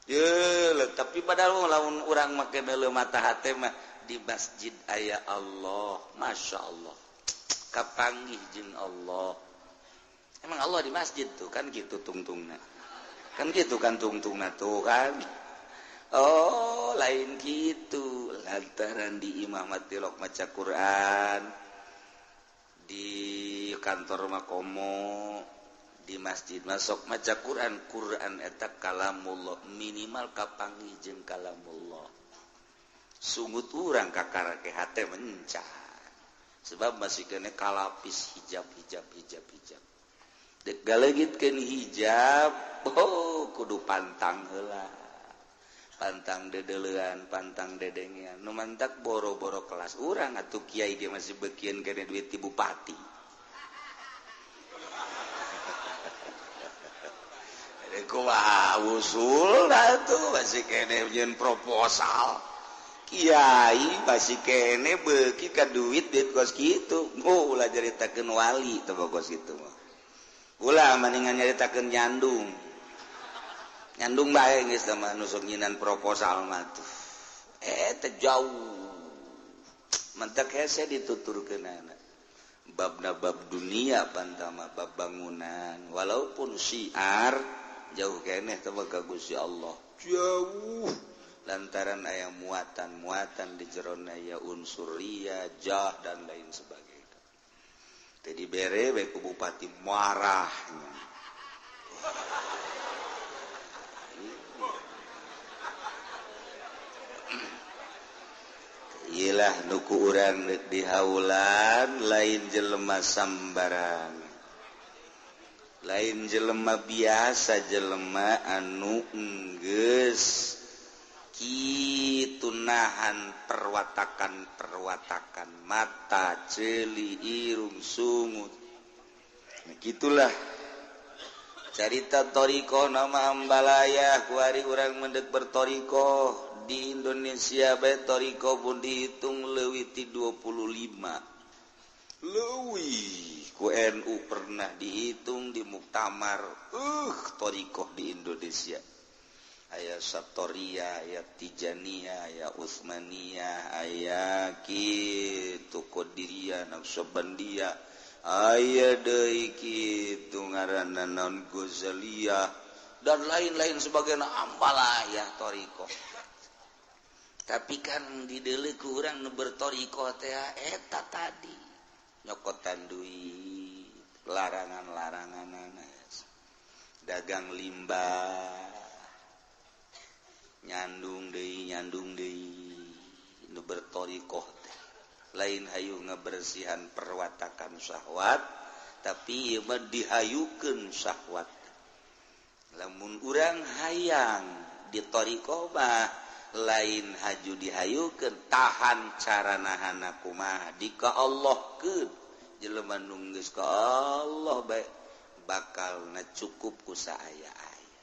Ye, tapi padahal lamun urang make meuleuh mata hate mah di masjid aya Allah, Masya Allah, kapanggih jeung Allah. Emang Allah di masjid tuh kan gitu tungtungna, kan gitu kan tungtungna tuh kan. Oh lain gitu, lantaran di imah matilok maca Quran, di kantor makomo, di masjid masuk maca Quran, Quran eta kalamullah, minimal kapanggih jeung kalamullah. Sungut urang kakarake hate mencar sebab masih kene kalapis hijab hijab hijab hijab dek galegitkeun hijab, oh kudu pantang heula, pantang dedelean, pantang dedengean nu mantak boro-boro kelas urang atuh kiai ge masih bekieun kene duit ti bupati. Kumaha usul atuh masih kene nyieun proposal. Kiai masih kene beuki ka duit duit kos kitu. Oh, ulah nyaritakeun wali teh kos kitu mah. Ulah mendingan nyaritakeun nyandung. Nyandung bae geus teh mah nu sok nyinan proposal mah tuh. Teh jauh. Mentak hese dituturkeunana. Babna bab dunia pantama bab bangunan walaupun syiar jauh keneh teh ka Gusti Allah. Jauh. Lantaran aya muatan-muatan di jerona aya unsur ria, jah dan lain sebagainya. Tadi bere bae ku bupati marahnya. Iyalah nu ku urang deuk dihaulan lain jelema sambarang. Lain jelema biasa, jelema anu enggeus kitu nahan perwatakan-perwatakan mata, ceuli, irung, sungut. Nah, gitulah carita thariqah nama ambalaya kuari urang mendek berthariqah di Indonesia bae thariqah pun dihitung leuwih ti 25. Leuwih ku NU pernah dihitung di muktamar thariqah di Indonesia. Aya Satoria, aya Tijaniyah, aya Utsmaniyah, aya kitu Qadiriyah, Naqsyabandiyah, aya deui kitu ngaranna naon Ghazaliyah dan lain-lain sebagainya ambalaya thariqah. Tapi kan dideuleu ku urang nu berthariqah teh eta tadi nyokotan duit, larangan-laranganana, dagang limbah, nyandung deui nu berthariqah teh lain hayu ngabersihan perwatakan syahwat, tapi ieu mah dihayukeun syahwat. Lamun urang hayang di thariqah mah lain haju dihayukeun, tahan cara nahana kumaha di ka Allah keun. Jelema nu geus ka Allah bae bakal na cukup ku saaya-aya.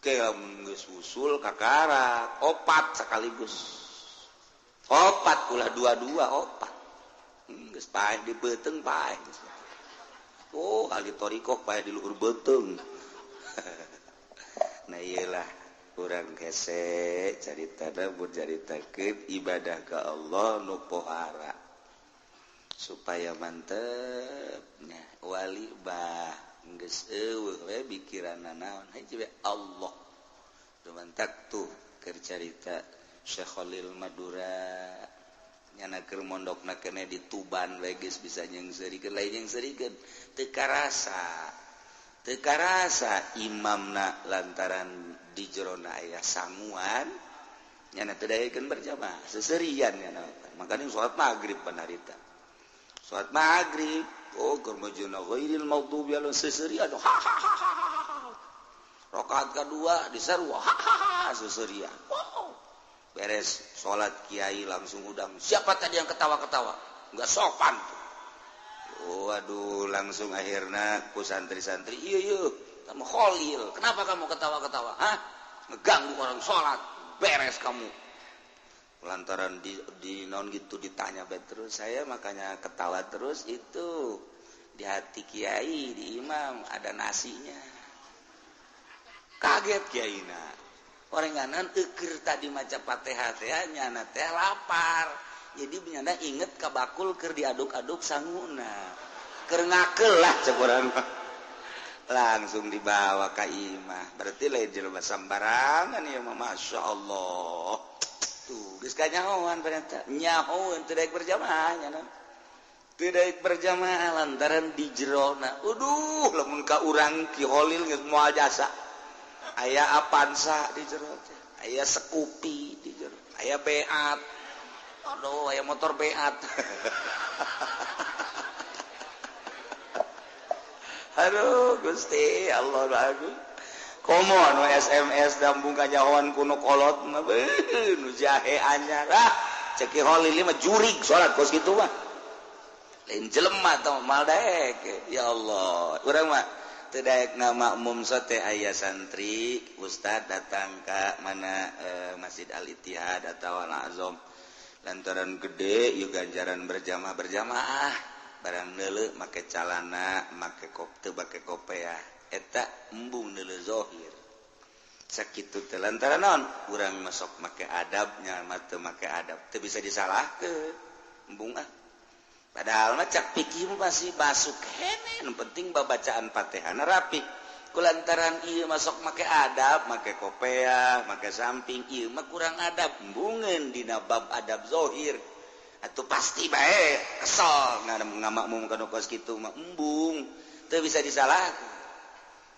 Ke lamun geus usul kakara opat sekaligus. Opat ulah dua-dua opat. Geus paeh di beuteung paeh. Oh, ahli thariqah paeh di luhur beuteung. Nah iyalah urang hese caritana mun caritakeun ibadah ka Allah nu pohara supaya mantep nya wali bah geus eueuh we pikiranna naon hiji we Allah. Dumantak tuh keur carita Syekh Khalil Madura nyana keur mondokna keneh di Tuban we geus bisa nyeungseurikeun lain nyeungseurikeun teu karasa. Teu karasa imamna lantaran di jerona aya sanguan nyana teu daekeun berjamaah seserian nyana. Makanya salat maghrib panarita. Salat maghrib oh keur majuna ghairil maghdubi alaihim seserian ha ha ha ha. Rakaat kadua disarua ha ha ha seserian. Wow. Beres salat kiai langsung udang. Siapa tadi yang ketawa-ketawa? Enggak sopan tuh. Waduh, langsung akhirnya ku santri-santri, iya iya, kamu Khalil, kenapa kamu ketawa-ketawa? Hah? Ngeganggu orang sholat, beres kamu. Lantaran di non gitu ditanya terus, saya makanya ketawa terus itu di hati kiai, di imam ada nasinya. Kaget kiai na. Orenganan eukeur tadi maca Fatihah teh nyana teh lapar. Jadi nyana inget ka bakul keur diaduk-aduk sanguna. Keur ngakel lah cek urang. Langsung dibawa ka imah. Berarti lain jelema sambarangan ieu mah, Masya Allah. Tuh geus kanyahoan ternyata. Nyahoeun teu daek berjamaah nyana. Teu daek berjamaah lantaran di jerona. Aduh, lamun ka urang Ki Khalil geus moal jasa. Aya Avanza di jero teh, aya Scoopy di jero, aya Beat. Aduh, aya motor Beat. Aduh, Gusti Allah agung. Komo anu SMS dambung kanyahoan kuno kolot mah beuh nu jahe anyar. Ah, cek Ki Khalil mah jurig salat kos kitu mah. Lain jelema tah moal daek. Ya Allah, urang mah teu daek ngamakmum sote aya santri, ustad datang ka mana Masjid Al Ittihad atawa Al Azam. Lantaran gede ieu ganjaran berjamaah berjamaah barang neuleuh make calana make teu make kopeah eta embung neuleuh zahir sakitu teh lantaran naon urang masuk make adabnya mah teu make adab teu bisa disalahkeun embung ah padahal mah cak fikih masih masuk keneh nu penting babacaan Fatihahna rapi kulantaran ieu masuk make adab make kopeah make samping ieu mah kurang adab embungeun dina bab adab zahir atuh pasti bae kesel ngamakmum kana kos kitu mah embung teu bisa disalahkeun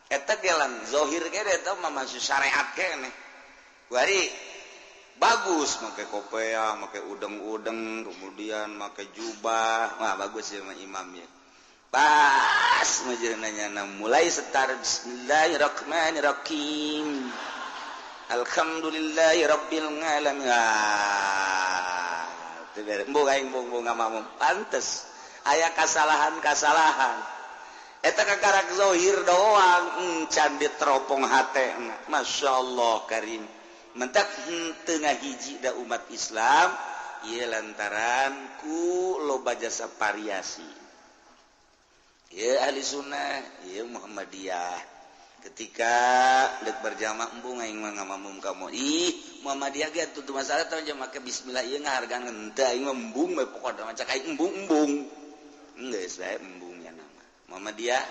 eta gelang zahir ge eta mah masih syariat keneh kuari bagus make kopeah make udeng-udeng kemudian make jubah wah bagus ya mah imamnya. Pas majeunanya mulai setar bismillahirrahmanirrahim alhamdulillahirabbil alamin. Ah teu beres embung aing embung ngamakmum pantes aya kasalahan-kasalahan eta kakarak zahir doang encan diteropong hatena masyaallah karim mentak henteu ngahiji da umat Islam ieu lantaran ku loba jasa variasi. Ya ahli sunnah, ya Muhammadiyah. Ketika dek berjamaah embung aing mah ngamamum kamu. Ih, Muhammadiyah ge atuh masalah teh make bismillah ieu ngahargaan henteu aing mah embung we pokona mah cak aing embung-embung. Geus bae embungnya nama. Muhammadiyah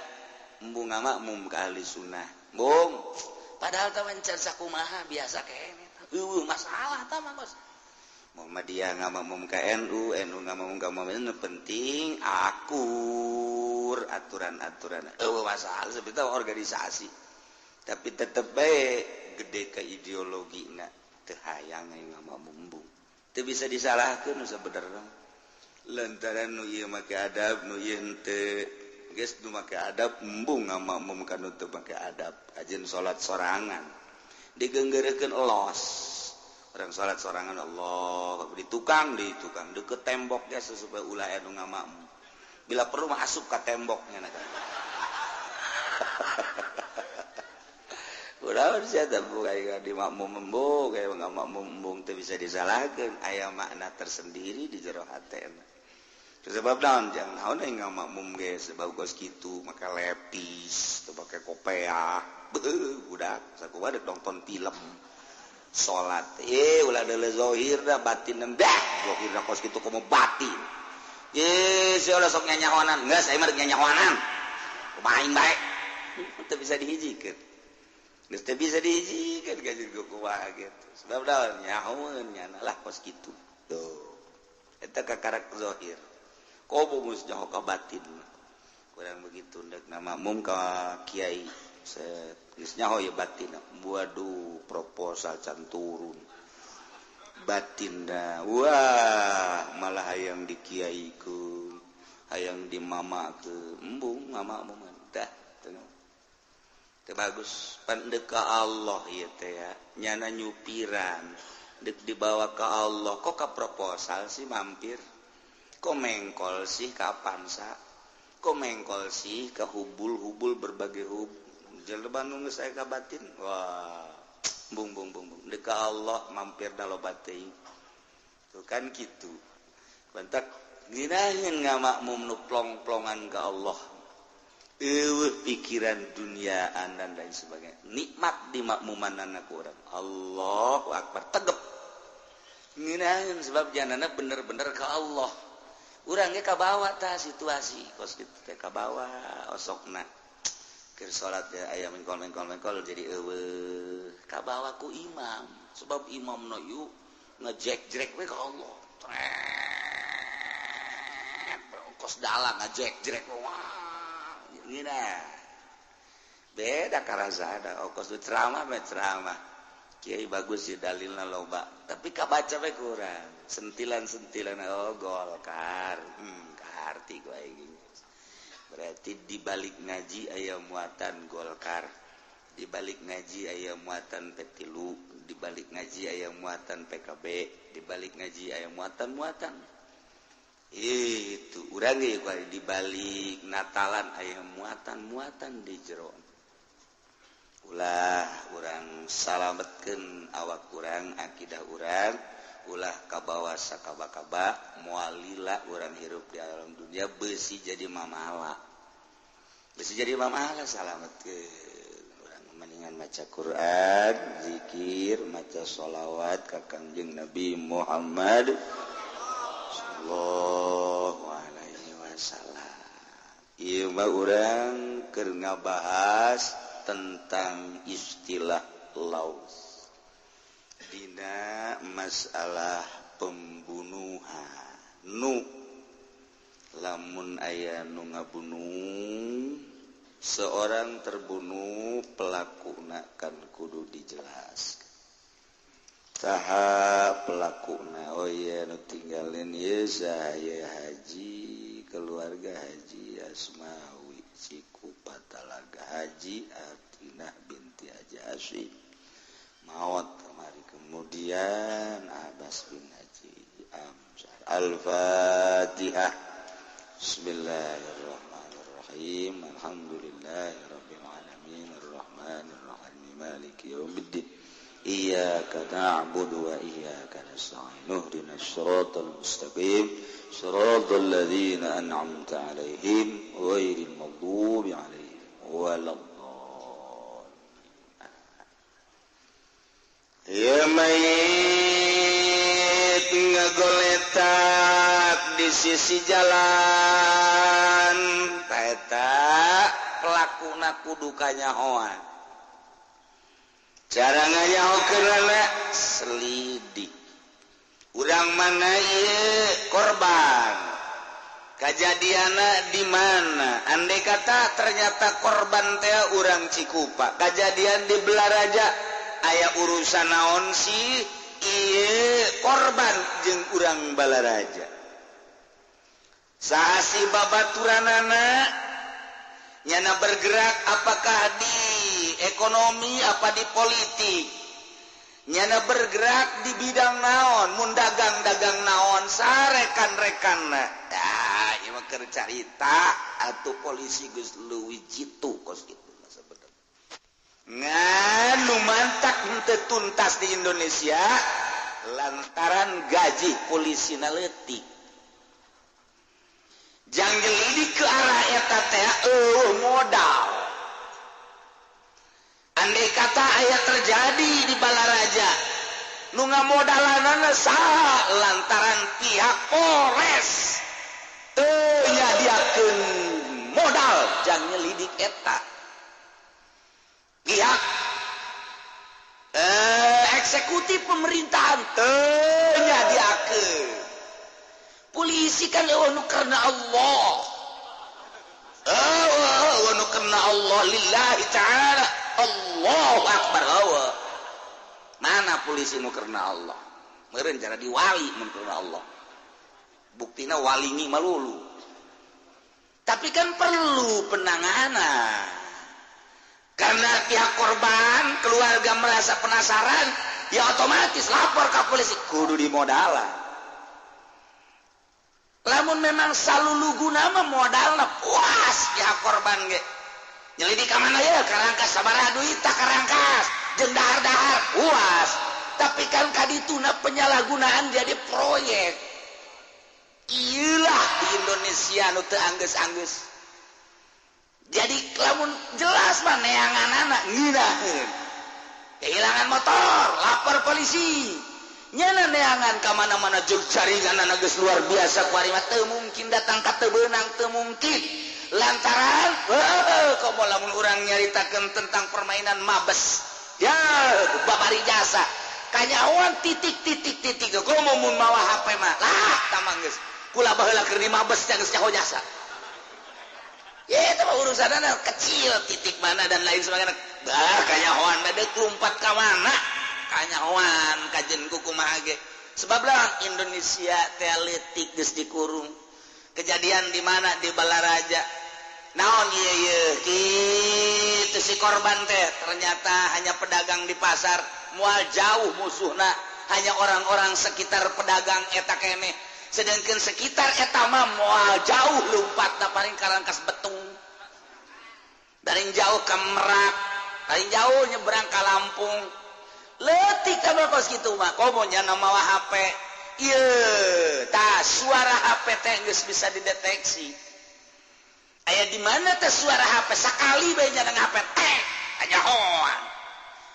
embung ngamakmum ka ahli sunnah. Embung. Padahal teh encan sakumaha biasa keneh. Eueuh masalah tah mah bos. Muhammadiyah ngamakmum ka NU, NU ngamakmum ka Muhammadiyah penting akur aturan-aturan. Eueuh masalah sebetulnya organisasi. Tapi tetep bae gede ke ideologina teu hayang ngamakmum. Teu bisa disalahkeun nu sabenerna. Lantaran nu ieu make adab nu ieu henteu. Geus nu make adab embung ngamakmum ka nu teu make adab. Ajeun salat sorangan. Digenggeurekeun los. Orang salat sorangan Allah di tukang deket temboknya supaya ulah anu ngamakmum. Bila perlu mah asup ka temboknya nah. Ulah sia teh buka di makmum embung kayak ngamakmum embung teu bisa disalahkeun, aya makna tersendiri di jero hatena. Sebab naon jang naon aing ngamakmum ge sebab geus kitu make lepis, teu make kopeah. Beuh budak sakumaha dek nonton film. Salat ulah deuleu zahir da batin dah zahir da kos kitu komo batin sia ulah sok nyanyahoanan geus aing mah nyanyahoanan kumaha aing bae teu bisa dihijikeun geus teu bisa dihijikeun gaji kumaha gitu sebab daun nyahoeun nyana lah kos kitu tuh eta kakarak zahir komo geus nyaho ka batin kurang begitu ndek makmum ka kiai set geus nyaho ye batin waduh proposal can turun batinna wah malah hayang dikiaikeun hayang dimamakeun embung ngamakmum dah teu bagus pan deuk ka Allah ieu teh ya nyana nyupiran deuk dibawa ka Allah kok ka proposal sih mampir kok mengkol sih ka Avanza kok mengkol sih ka hubul-hubul berbagai hub jelema nu geus aya ka batin wah bung bung bung bung deuk ka Allah mampir da loba teuing tuh kan kitu bantak nginaheun ngamakmum nu plong-plongan ka Allah eueuh pikiran duniaan dan lain sebagainya nikmat di makmumanana ku urang Allahu akbar tegep nginaheun sebab janana bener-bener ka Allah urang ge kabawa tah situasi kos kitu teh kabawa osokna keur salat ya aya mengkol-mengkol jadi eueuh kabawa ku imam sebab imamna ieu ngejek-jrek we ka Allah kos dalang ngejek-jrek wah ngina beda karazada kos ceramah mah ceramah kiai bagus sih dalilna loba tapi kabaca we kurang sentilan-sentilan oh Golkar kaharti gua aing. Berarti di balik ngaji aya muatan Golkar, di balik ngaji aya muatan P3, di balik ngaji aya muatan PKB, di balik ngaji aya muatan-muatan. Itu urang ge di balik Natalan aya muatan-muatan di jero. Ulah urang salametkeun awak urang, akidah urang, ulah kabawa sakaba-kaba moal lila urang hirup di alam dunia besi jadi mamala. Besi jadi mamala salametkeun urang mendingan maca Quran, zikir, maca sholawat ka Kangjeng Nabi Muhammad sallallahu alaihi wasallam. Ieu mah urang keur ngabahas tentang istilah laus dina masalah pembunuhan nu lamun aya nu ngabunuh seorang terbunuh pelakuna kan kudu dijelaskan saha pelakuna oh iya nu tinggalin ieu saha haji keluarga Haji Asmawi Cikupa Talaga Haji Atinah binti Haji Asyik maut kemari kemudian Abbas bin Haji Amsar. Al-Fatihah. Bismillahirrahmanirrahim. Alhamdulillahirabbil alamin arrahmanirrahim maliki yaumiddin. Iyyaka na'budu wa iyyaka nasta'in. Ihdinas siratal mustaqim. Siratal ladzina an'amta 'alaihim ghairil maghdubi 'alaihim waladdallin. Ya mayit ngagoletak di sisi jalan eta pelakuna kudu kanyahoan cara nganyahokeunana selidik urang mana ieu korban kajadianna di mana andai kata ternyata korban teh urang Cikupa kajadian di Belaraja aya urusan naon sih ieu korban jeung urang Balaraja saha si babaturanana Nyana bergerak apakah di ekonomi apa di politik, nyana bergerak di bidang naon, mun dagang-dagang naon, sarekan-rekanna. Dah, ieu mah keur carita atuh polisi geus leuwih jitu kos kitu mah sabenerna. Ngan nu mantak henteu tuntas di Indonesia lantaran gaji polisina leutik. Jang nyelidik ke arah eta teh eueuh modal. Andai kata aya terjadi di Balaraja, nu ngamodalanana saha lantaran pihak Polres teu nyadiakeun modal jang nyelidik eta. Pihak eksekutif pemerintahan teu nyadiakeun. Polisi kan eueuh nu karena Allah. Eueuh nu karena Allah lillahi ta'ala. Allahu akbar eueuh. Mana polisi nu karena Allah? Meureun cara diwali mun karena Allah. Buktina walingi malulu. Tapi kan perlu penanganan. Karena pihak korban, keluarga merasa penasaran, ya otomatis lapor ke polisi, kudu dimodalan. Lamun memang saluluguna mah modalna puas pihak korban ge. Nyelidik ka mana ya? Karangkas sabaraha duit tah karangkas, jeung dahar-dahar puas. Tapi kan kadituna penyalahgunaan jadi proyek. Iyalah di Indonesia nu teu anggeus-anggeus. Jadi lamun jelas mah neanganana ngeunaheun. Kehilangan motor, lapor polisi. Nyana neangan ka mana-mana jeung jaringanana geus luar biasa kuari mah teu mungkin datang ka teu beunang, teu mungkin. Lantaran heuh komo lamun urang nyaritakeun tentang permainan mabes. Ya, babari jasa. Kanyahoan titik titik titik komo mun mawa HP mah. Lah, tamang geus. Kula baheula keur di mabes geus nyaho jasa. Ya, itu mah urusanana kecil titik mana dan lain sebagainya. Bah, kanyahoan deuk lumpat ka mana? Kanyahoan kajen kumaha ge. Sebab lah Indonesia teh leutik geus dikurung. Kejadian di mana di Balaraja. Naon ieu ieu kitu si korban teh ternyata hanya pedagang di pasar, moal jauh musuhna, hanya orang-orang sekitar pedagang eta keneh. Sedangkan sekitar eta mah moal jauh lumpatna paling Karangkas Betung. Dari jauh ke Merak, paling jauh nyebrang ke Lampung. Leutik mah kos kitu mah, komo nya mawa HP. Ieu, tah suara HP teh geus bisa dideteksi. Aya di mana teh suara HP sakali bae nya HP teh kanyahoan.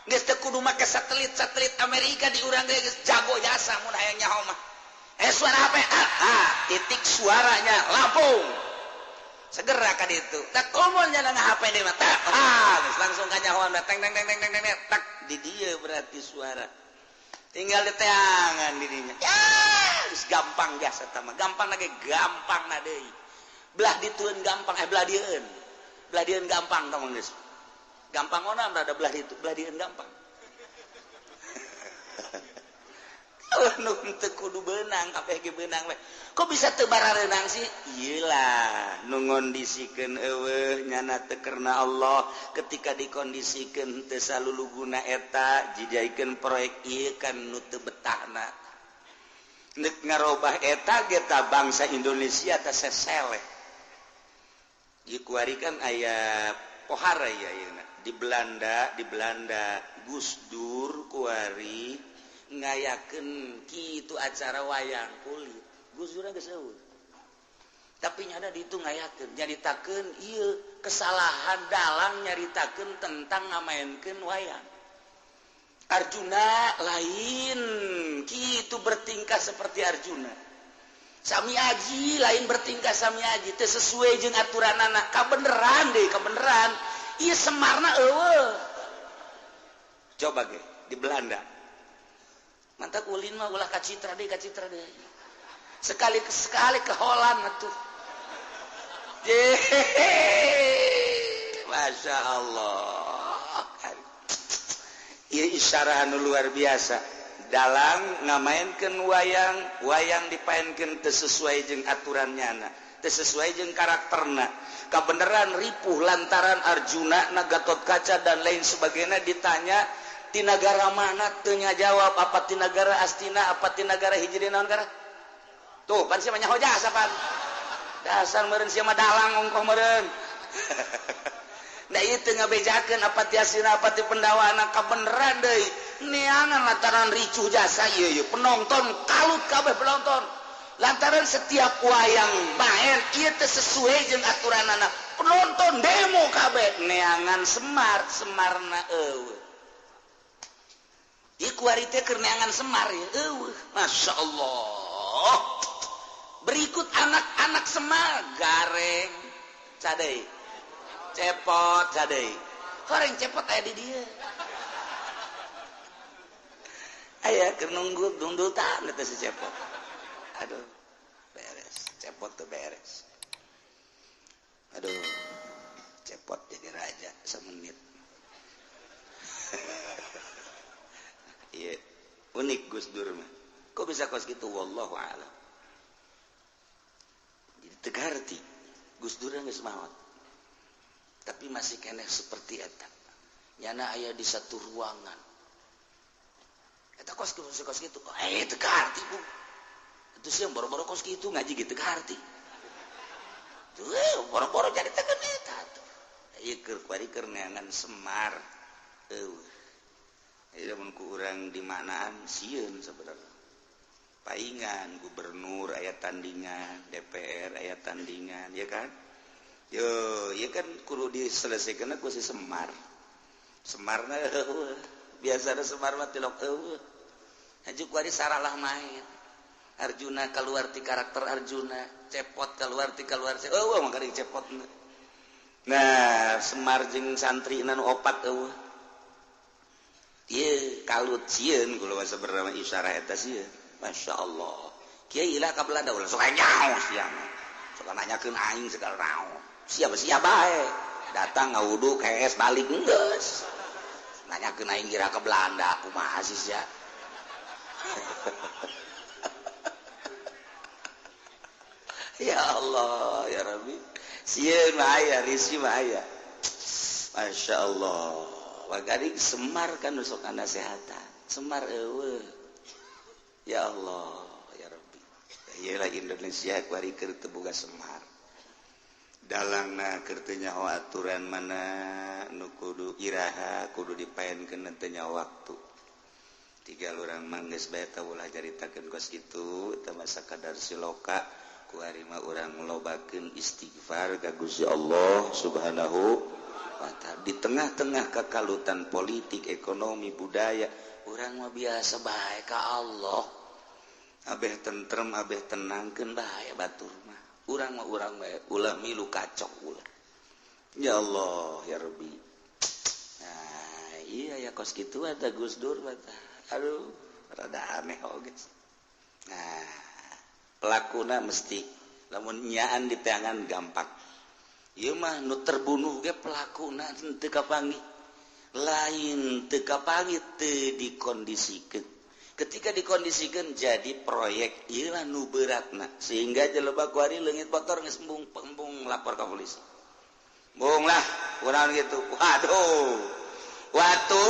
Geus teu kudu make satelit-satelit Amerika di urang ge geus jago jasa mun hayang nyaho mah. Suara HP titik suaranya Lampung. Segera ka ditu. Tak komo nya HP deui mah tak. Geus langsung kanyahoan teng teng teng teng teng tak di dieu berarti suara. Tinggal diteangan di dinya. Ya, geus gampang jasa eta mah. Gampang lagi gampang na deui. Belah ditueun gampang, belah dieun. Belah dieun gampang tong geus. Gampang ona rada belah ditu, belah dieun gampang. Nu teu kudu beunang, kabeh ge beunang we. Kok bisa teu barareunang sih? Iyalah, nu ngondisikeun eueuh nyana teu karena Allah ketika dikondisikeun teu saluluguna eta dijadikeun proyek ieu kan nu teu betahna. Nek ngarobah eta ge ta bangsa Indonesia teh seseleh. Ieu kuari kan aya pohara ya ayeuna di Belanda Gus Dur kuari ngayakeun kitu acara wayang kulit. Gus Dur geus eueuh. Tapi nyada di itu ngayakeun, nyaritakeun ieu kesalahan dalang nyaritakeun tentang ngamaenkeun wayang. Arjuna lain kitu bertingkah seperti Arjuna. Sami Aji lain bertingkah Sami Aji teu sesuai jeung aturanana. Kabeneran deui, kabeneran. Ieu Semarna eueuh. Coba ge di Belanda. Mantap ulin mah ulah ka Citra deui, ka Citra deui. Sekali-sekali ke Holland atuh. Masya Allah. Ieu isyarah anu luar biasa. Dalang ngamaenkeun wayang, wayang dipaenkeun teu sesuai jeung aturan nyana. Teu sesuai jeung karakterna. Kabeneran ripuh lantaran Arjuna na Gatot Kaca dan lain sebagainya ditanya ti nagara mana teu jawab apa ti nagara Astina apa ti nagara hiji naon gara. Tuh pan sia mah nyaho jasa pan. Dasar meureun sia mah dalang ongkoh meureun. Nah ieu teu ngabejakeun apa ti Astina apa ti Pendawana kabeneran deui. Neangan lantaran ricuh jasa ieu ieu penonton kalut kabeh penonton. Lantaran setiap wayang main ieu teu sesuai jeung aturanana penonton demo kabeh neangan Semar Semarna eueuh. Ieu kuari teh keur neangan Semar ieu eueuh. Masya Allah. Berikut anak-anak Semar gareng cadei cepot cadei horeng cepot aya di dieu. Aya keur nunggu dungdutan eta si cepot. Aduh, beres, cepot tuh beres. Aduh, cepot jadi raja semenit. Iya, unik Gus Dur mah. Kok bisa kos gitu? Wallahu a'lam. Jadi tegarti, Gus Dur geus maot. Tapi masih keneh seperti eta. Nyana aya di satu ruangan. Eta kos gitu, kos gitu. Eh, tegarti bu. Itu sih yang boro-boro kos gitu ngaji gitu harti. Tuh boro-boro jadi tekan eta tuh. Ieu keur kuari keur neangan Semar. Eueuh. Ieu mun ku urang di manaan sieun sebenarnya. Paingan gubernur aya tandingan, DPR aya tandingan, ya kan? Yo, ieu kan kudu diselesaikan ku si Semar. Semarna eueuh. Biasana Semar mah tilok eueuh. Haju kuari saralah main. Arjuna keluar ti karakter Arjuna, cepot keluar ti keluar. Eueuh mah kari cepot. Nah, Semar jeung santri nu opat eueuh. Ieu kalut sieun kula mah sabenerna isyarah eta sieun. Masya Allah. Kiai ilah ka Belanda ulah sok nyaho sia mah. Sok nanyakeun aing segala naon. Siapa-siapa bae. Datang ngawudu kees balik geus. Nanyakeun aing ira ka Belanda kumaha sih sia. Ya Allah, ya Rabbi. Sieun mah aya, risi mah aya. Masya Allah. Wagari Semar kan sok nasehatan. Semar eueuh. Ya Allah, ya Rabbi. Ieu lah Indonesia kuari keur teu boga Semar. Dalangna keur teu nyaho aturan mana nu kudu iraha, kudu dipaenkeun teu nyaho waktu. Tiga urang mah geus bae teh ulah caritakeun kos kitu, teu masa kadar siloka. Ku ari mah urang lobakeun istighfar ka Gusti Allah Subhanahu wa ta'ala. Di tengah-tengah kekalutan politik, ekonomi, budaya, urang mah biasa bae ka Allah. Abeh tentrem, abeh tenangkeun bae batur mah. Urang mah urang bae ulah milu kacok ulah. Ya Allah, ya Rabbi. Nah, iya ya kos kitu ada Gus Dur mah. Aduh, rada aneh oge. Nah, pelakuna mesti lamun nyaan di tangan gampang. Ieu mah nu terbunuh ge pelakuna teu kapanggih. Lain teu kapanggih teu dikondisikeun. Ketika dikondisikeun jadi proyek ieu lah nu beratna sehingga jelema kuari leungit motor geus embung lapor ka polisi. Embung lah urang gitu. Waduh. Waktu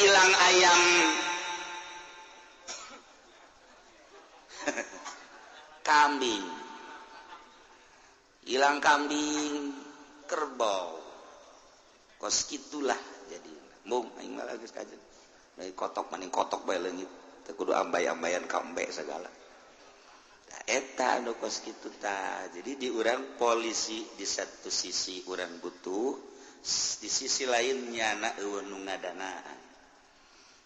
hilang ayam. Kambing, hilang kambing, kerbau, kos gitulah jadi. Mung, aing mah geus kajen. Dari kotok maning kotok bae leungit, teu kudu ambay-ambayan kambe segala. Tah eta anu kos kitu tah. Jadi di urang polisi di satu sisi urang butuh, di sisi lain nyana eueuh nu ngadanaan.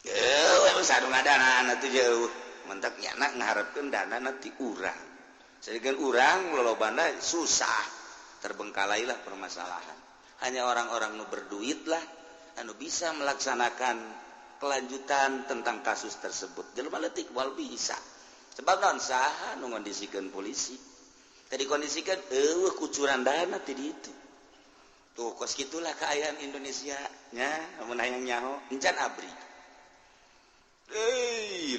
Eueuh nu ngadanaan atuh jauh. Mentak nyana ngaharepkeun dana ti urang. Sedangkan urang lolobana susah, terbengkalailah permasalahan. Hanya orang-orang nu berduit lah anu bisa melaksanakan kelanjutan tentang kasus tersebut. Jelema leutik wal bisa. Sebab naon saha nu ngondisikeun polisi. Tadi kondisikan eueuh kucuran dana ti ditu. Tuh kos kitulah kaayaan Indonesia nya lamun hayang nyaho encan ABRI.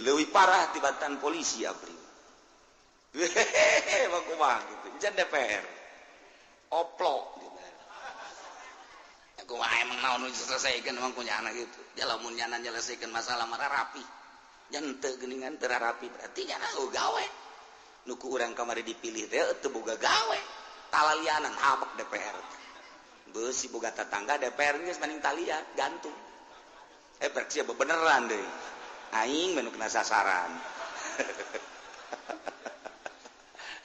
Leuwih parah tibatan polisi ABRI. Hehehe, emang kumaha gitu. Jan DPR. Oplok gitu. Kumaha emang naon nu diselesaikan emang punya anak gitu. Ya lamun nyana nyelesaikan masalah mah rapi. Jan teu geuningan teu rapi berarti nyana gawe. Nu ku urang kamari dipilih teh teu boga gawe. Talalianan habek DPR. Beusi boga tatangga DPR geus maning talia gantung. Berarti sia beneran deui. Aing mah nu kena sasaran.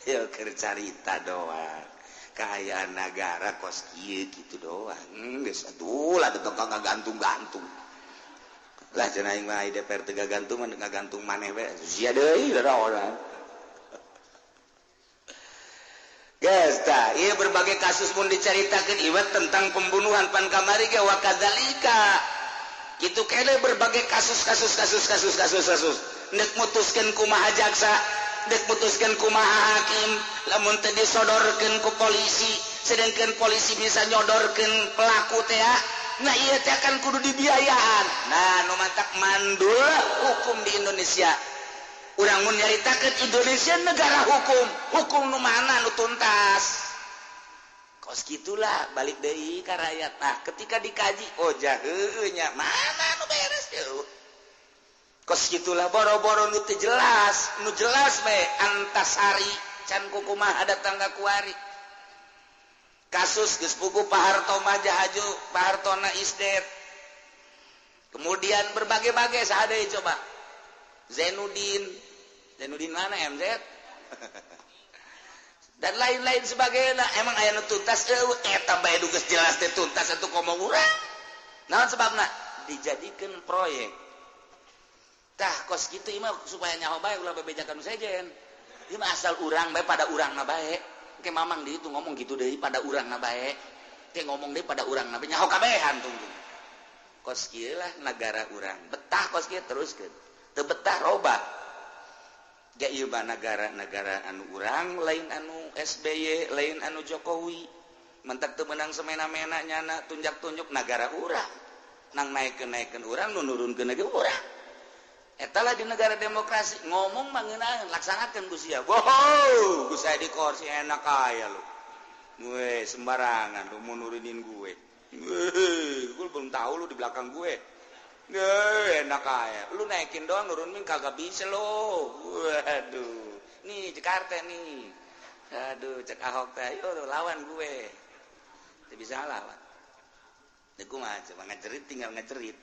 Ya keur carita doang. Kaayaan negara kos kieu kitu doang. Geus atuh lah teu ngagantung-gantung. Lah cenah aing mah DPR teu gagantung mah ngagantung maneh we. Sia deui da Geus tah, ieu berbagai kasus mun dicaritakeun ieu tentang pembunuhan pan kamari ge wa kadzalika. Kitu kene berbagai kasus kasus kasus kasus kasus kasus. Nek mutuskeun kumaha jaksa, dek mutuskeun kumaha hakim, lamun teu disodorkeun ku polisi, sedangkan polisi bisa nyodorkeun pelaku teh, nah ieu teh kan kudu dibiayaan. Nah, nu mantak mandul hukum di Indonesia. Urang mun nyaritakeun Indonesia negara hukum, hukum nu mana nu tuntas. Kos gitulah balik deui ka rakyat. Nah, ketika dikaji, oh jaheueuh nya mana nu beres deui. Kos gitulah boro-boro nu teu jelas, nu jelas bae Antasari can kukumaha datang ka kuari. Kasus geus puguh Pak Harto mah jahaju, Pak Hartona is dead. Kemudian berbagai-bagai saha deui coba. Zainuddin, Zainuddin mana MZ? Dan lain-lain sebagainya. Emang aya nu tuntas eueuh eta bae du geus jelas teh tuntas atuh komo urang. Naon sebabna? Dijadikeun proyek. Tah kos kitu ieu mah supaya nyaho bae ulah bebejakan nu sejen. Ieu mah asal urang bae pada urangna bae. Ke mamang di itu ngomong gitu deui pada urangna bae. Ke ngomong deui pada urangna bae nyaho kabehan tunggu. Kos kieu lah nagara urang. Betah kos kieu teruskeun. Teu betah robah. Ge ieu mah nagara-nagara anu urang lain anu SBY, lain anu Jokowi. Mentak teu meunang semena-mena nyana tunjak-tunjuk nagara urang. Nang naekeun-naekeun urang nu nurunkeun ge urang. Eta lah di negara demokrasi ngomong mah ngeunaheun laksanakeun ku sia. Wow, ku saya di kursi enak aya lu. Gue sembarangan lu mau nurunin gue. Gue belum tahu lu di belakang gue. Enak aja. Lu naikin doang nurunin kagak bisa lo. Waduh. Nih Jakarta nih. Aduh, cek Ahok teh, ayo lawan gue. Teu bisa lawan. Teu kumaha coba ngecerit tinggal ngecerit.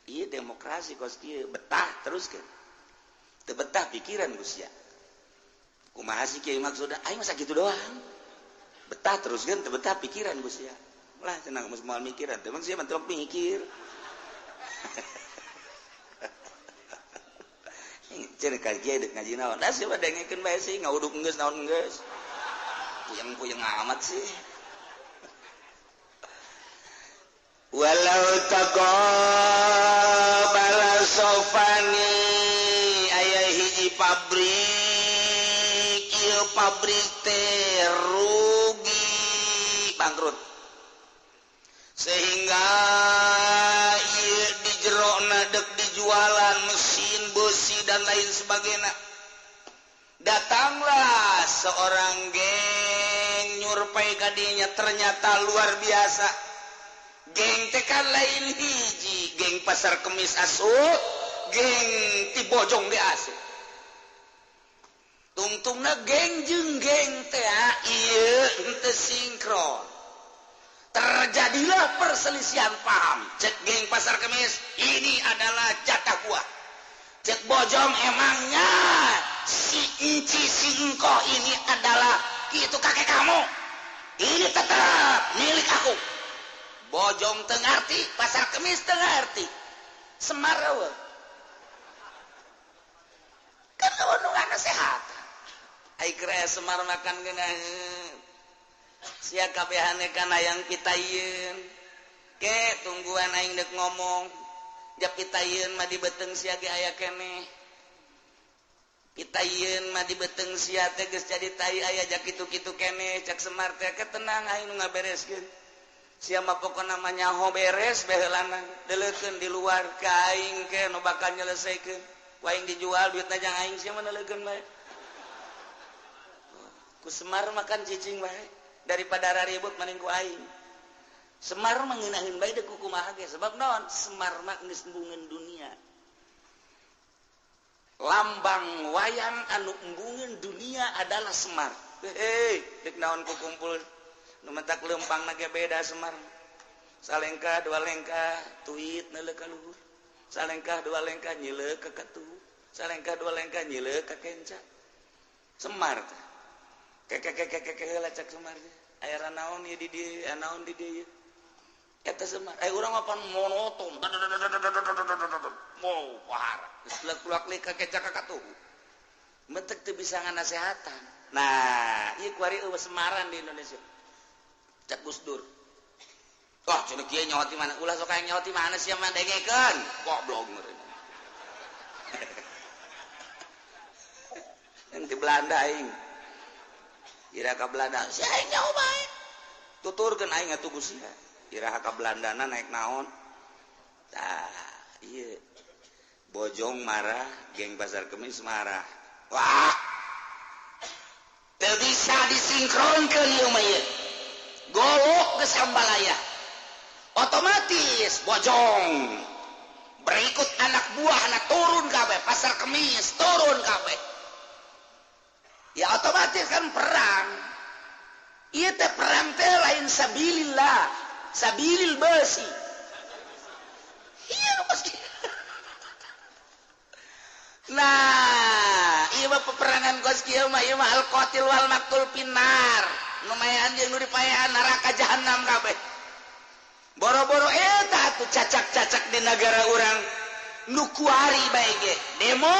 Iya demokrasi kos kieu betah terus kan. Teu betah pikiran ku sia. Kumaha sih kieu maksudna? Aing masa kitu doang. Betah terus kan teu betah pikiran ku sia. Lah cenah geus moal mikiran, teu emang sia mah teu mikir. Cenah ka kieu deuk ngaji naon? Da sia mah dengekeun bae sih ngauduk geus naon geus. Puyeng-puyeng amat sih. Walau taqabala sofani aya hiji pabrik ieu pabrik teh rugi bangkrut sehingga ieu di jerona deuk dijualan mesin besi dan lain sebagainya. Datanglah seorang geng nyurpai kadinya ternyata luar biasa. Geng teh kan lain hiji, geng Pasar Kemis asup, geng ti Bojong ge asup. Tungtungna geng jeung geng teh ieu henteu sinkron. Terjadilah perselisihan paham. Cek geng Pasar Kemis, ini adalah jatah gua. Cek Bojong emangnya si Enci si Engkoh ini adalah itu kakek kamu. Ini tetap milik aku. Bojong teu ngarti, Pasar Kemis teu ngarti. Semar eueuh. Kan eueuh nu ngasehat. Ai keur aya Semar makan geunaheun. Sia kabehane kana hayang pitayeun. Ke tungguan aing deuk ngomong. Ja pitayeun mah di beuteung sia ge aya keneh. Pitayeun mah di beuteung sia teh geus jadi tai aya ja kitu-kitu keneh. Cak Semar teh ke tenang aing nu ngabereskeun. Sia mah pokona mah nyaho beres baheulana deleukeun di luar ka aing ke nu bakal nyelesaikeun. Ku aing dijual duitna jang aing sia mah neuleukeun bae. Ku Semar makan cicing bae daripada raribut mending ku aing. Semar mah ngeunaheun bae deuk kumaha ge sebab naon? Semar mah geus embungeun dunia. Lambang wayang anu embungeun dunia adalah Semar. Hei, dek naon ku kumpul nu mentak lempangna ge beda Semar. Salengkah dua lengkah tuit neuleuh ka luhur. Salengkah dua lengkah nyileuk ka katuhu. Salengkah dua lengkah nyileuk ka kenca. Semar teh. Kekekekekeke heula cak Semar teh. Aya naon ieu di dieu, naon di dieu. Eta Semar. Aya urang mah pan monoton. Mau pahara. Geus kulak-kulak ka kenca ka katuhu. Mentek teu bisa nganasehatan. Nah, ieu kuari eueuh Semaran di Indonesia. Cak Gus Dur. Wah, cenah kieu nyawa ti mana? Ulah sok aya nyawa ti mana sia mah dengekeun. Goblok meureun. Yang di Belanda aing. Ira ka Belanda, sia aing nyaho bae. Tuturkeun aing atuh ku sia. Ira ka Belandana naik naon? Tah, ieu. Bojong marah, geng Pasar Kemis marah. Wah. Teu bisa disinkronkeun ieu mah ieu. Golok geus sambalaya. Otomatis Bojong berikut anak buah anak turun kabeh, Pasar Kemis turun kabeh. Ya otomatis kan perang. Ieu teh perang teh lain sabilillah, sabilil besi. Iya pasti. Nah, ieu mah peperangan kos kieu mah ieu mah al-qatil wal maqtul finnar. Nu maehan jeung nu dipaehan neraka jahanam kabeh. Boro-boro eta atuh cacak-cacak di negara urang nu kuari bae ge demo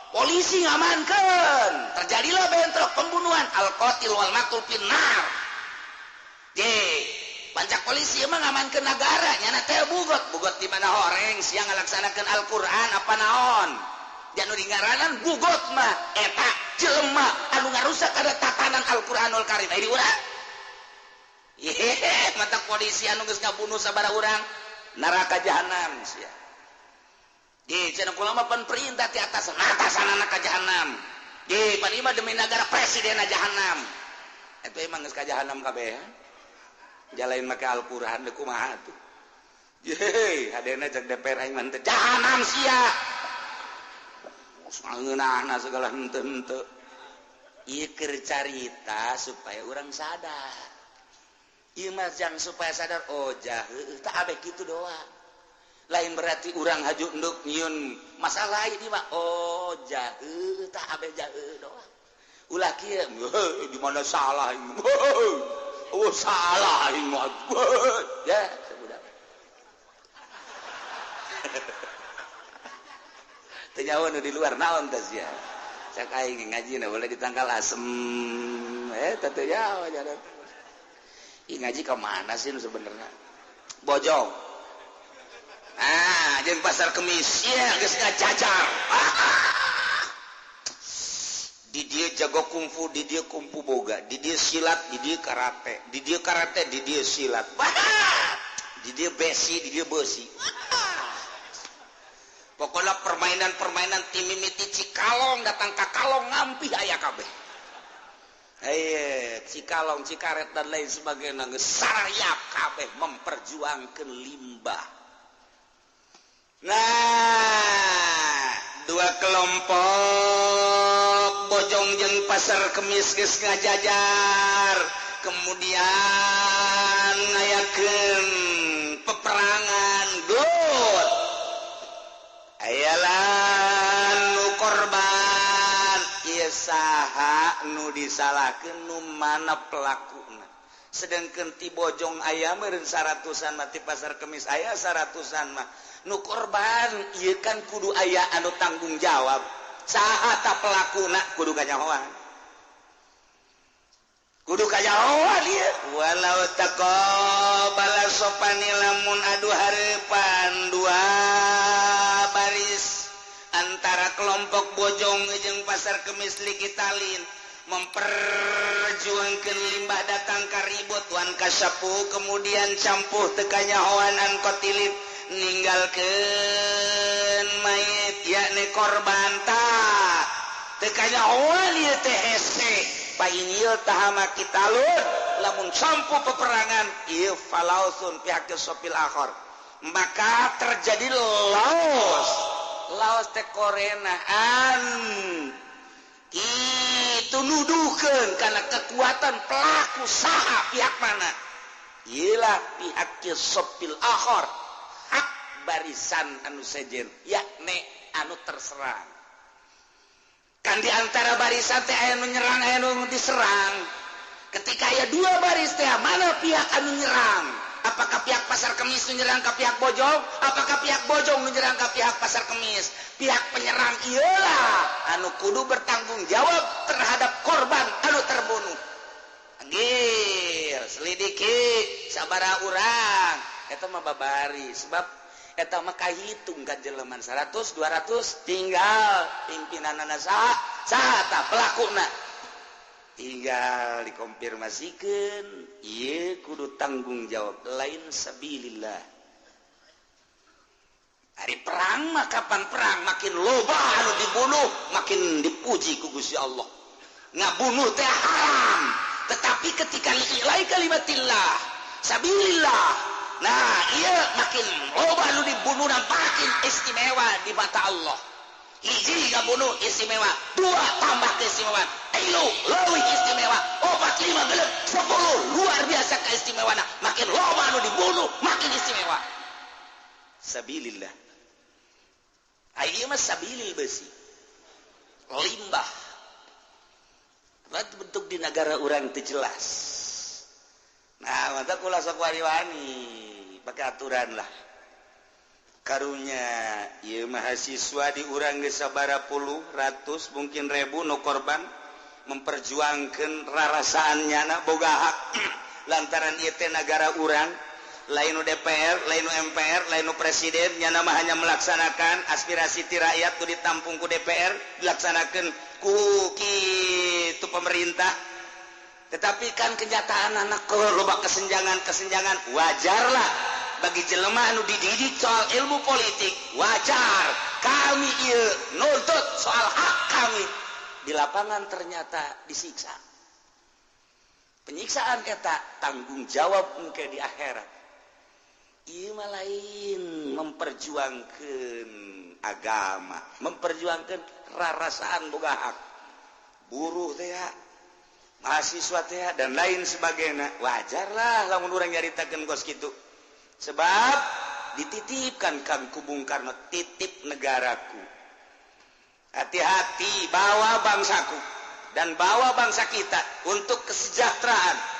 polisi ngamankeun terjadilah bentrok pembunuhan al-qatil wal maqtul finnar. Je pancak polisi emang ngamankeun negara nyana teh bugot bugot di mana horeng siang ngalaksanakeun Al-Qur'an apa naon janu dingaranan bugot mah eta jelema anu ngarusak kada tatanan Al-Qur'anul Karim ai di urang. Yehehe, mata polisi anu geus ngabunuh sabaraha urang neraka jahanam sia. Ge cenah kula mah pan perintah ti atasan, atasanana ka jahanam. Ge pan ieu mah demi negara presidenna jahanam. Eta emang geus ka jahanam kabeh. Jalain make Al-Qur'an deuk kumaha atuh. Yehe, hadena cek DPR aing mah teu jahanam sia. Ngeunahna segala henteu-henteu. Ieu keur carita supaya urang sadar. Ieu mah jang supaya sadar oh jah heueuh tah abe kitu doang. Lain berarti urang haju enduk nyieun masalah ieu mah oh jah heueuh tah abe jah heueuh doang. Ulah kieu di mana salah aing. Oh salah aing mah. Ya sebudak. Teu nyaho nu di luar naon teh sia. Cak aing ngaji na boleh ditangkal asem. Teh teu nyaho jalan. Ih ngaji ke mana sih lu sebenarnya? Bojong. Ah, jeung Pasar Kemis. Ieu geus ngacacar. Ah. Di dieu jago kungfu, di dieu kungfu boga, di dieu silat, di dieu karate, di dieu karate, di dieu silat. Wah. Di dieu besi, di dieu besi. Wah. Pokoknya permainan-permainan tim mimiti Cikalong datang ka Kalong ngampih aya kabeh. Cikalong, Cikaret dan lain sebagainya geus sarariap kabeh memperjuangkeun limbah. Nah, dua kelompok Bojong jeung Pasar Kemis geus ngajajar, kemudian ngayakeun peperangan gelut. Ayalah nu korban ieu saha nu disalahkeun nu mana pelakuna. Sedangkan ti Bojong aya meureun 100-an mah, ti Pasar Kemis aya 100-an mah. Nu korban ieu kan kudu aya anu tanggung jawab. Saha ta pelakuna kudu kanyahoan. Kudu kanyahoan ieu. Walau taqabala sopani lamun adu hareupan dua baris antara kelompok Bojong jeung Pasar Kemis likitalin memperjuangkan limbah datang karibut wan kasapu kemudian campuh tekanyahoan ankotilin ninggalkeun mayit yakni korban ta tekanyahoan ieu teh hese. Fa in iltahama qitalun, lamun sampu peperangan ieu falausun pihak shofil akhor, maka terjadi laos. Laos teh korenaan itu nuduhkeun karena kekuatan pelaku saha, pihak mana. Iyalah pihak shofil akhor, hak barisan anu sejen, yakni anu terserang. Kan di antara barisan teh aya nu nyerang, aya nu diserang. Ketika aya dua baris teh, mana pihak anu nyerang? Apakah pihak Pasar Kemis nu nyerang ke pihak Bojong? Apakah pihak Bojong nu nyerang ke pihak Pasar Kemis? Pihak penyerang iyalah anu kudu bertanggung jawab terhadap korban anu terbunuh. Anggir selidiki sabara urang, eta mah babari, sebab eta mah kahitung kan jeleman 100 200, tinggal pimpinanana saha, saha tah pelakuna, tinggal dikonfirmasikan. Ieu kudu tanggung jawab, lain sabilillah. Hari perang mah, kapan perang makin loba anu dibunuh makin dipuji ku Gusti Allah. Ngabunuh teh haram, tetapi ketika li'ilai kalimatillah, sabilillah, nah iya makin loba anu dibunuh dan makin istimewa di mata Allah. Hiji ngabunuh istimewa, dua tambah keistimewaan, tilu leuwih istimewa, opat, lima, genep, 10, luar biasa keistimewaan. Makin loba anu dibunuh makin istimewa sabilillah. Ayeuna mah sabilil besi limbah. Berarti bentuk di negara orang itu jelas. Nah, mata kula sok wani-wani pakai aturan lah. Karunya ieu mahasiswa di urang geus sabara puluh ratus, mungkin ribu nu korban memperjuangkan rarasaan nyana boga hak, lantaran ieu teh nagara urang, lain nu DPR, lain nu MPR, lain nu presiden. Nyana mah hanya melaksanakan aspirasi ti rakyat nu ditampung ku DPR, dilaksanakan ku kitu pemerintah. Tetapi kan kenyataan anak loba kesenjangan kesenjangan, wajarlah bagi jelema anu dididik soal ilmu politik, wajar kami ieu nuntut soal hak kami. Di lapangan ternyata disiksa. Penyiksaan eta tanggung jawab engke di akhirat. Ieu mah lain memperjuangkan agama, memperjuangkan rarasaan boga hak buruh teh, mahasiswa teh, dan lain sebagainya. Wajarlah lamun urang nyaritakeun kos kitu, sebab dititipkan kan ku Bung Karno, titip negaraku, hati-hati bawa bangsaku dan bawa bangsa kita untuk kesejahteraan.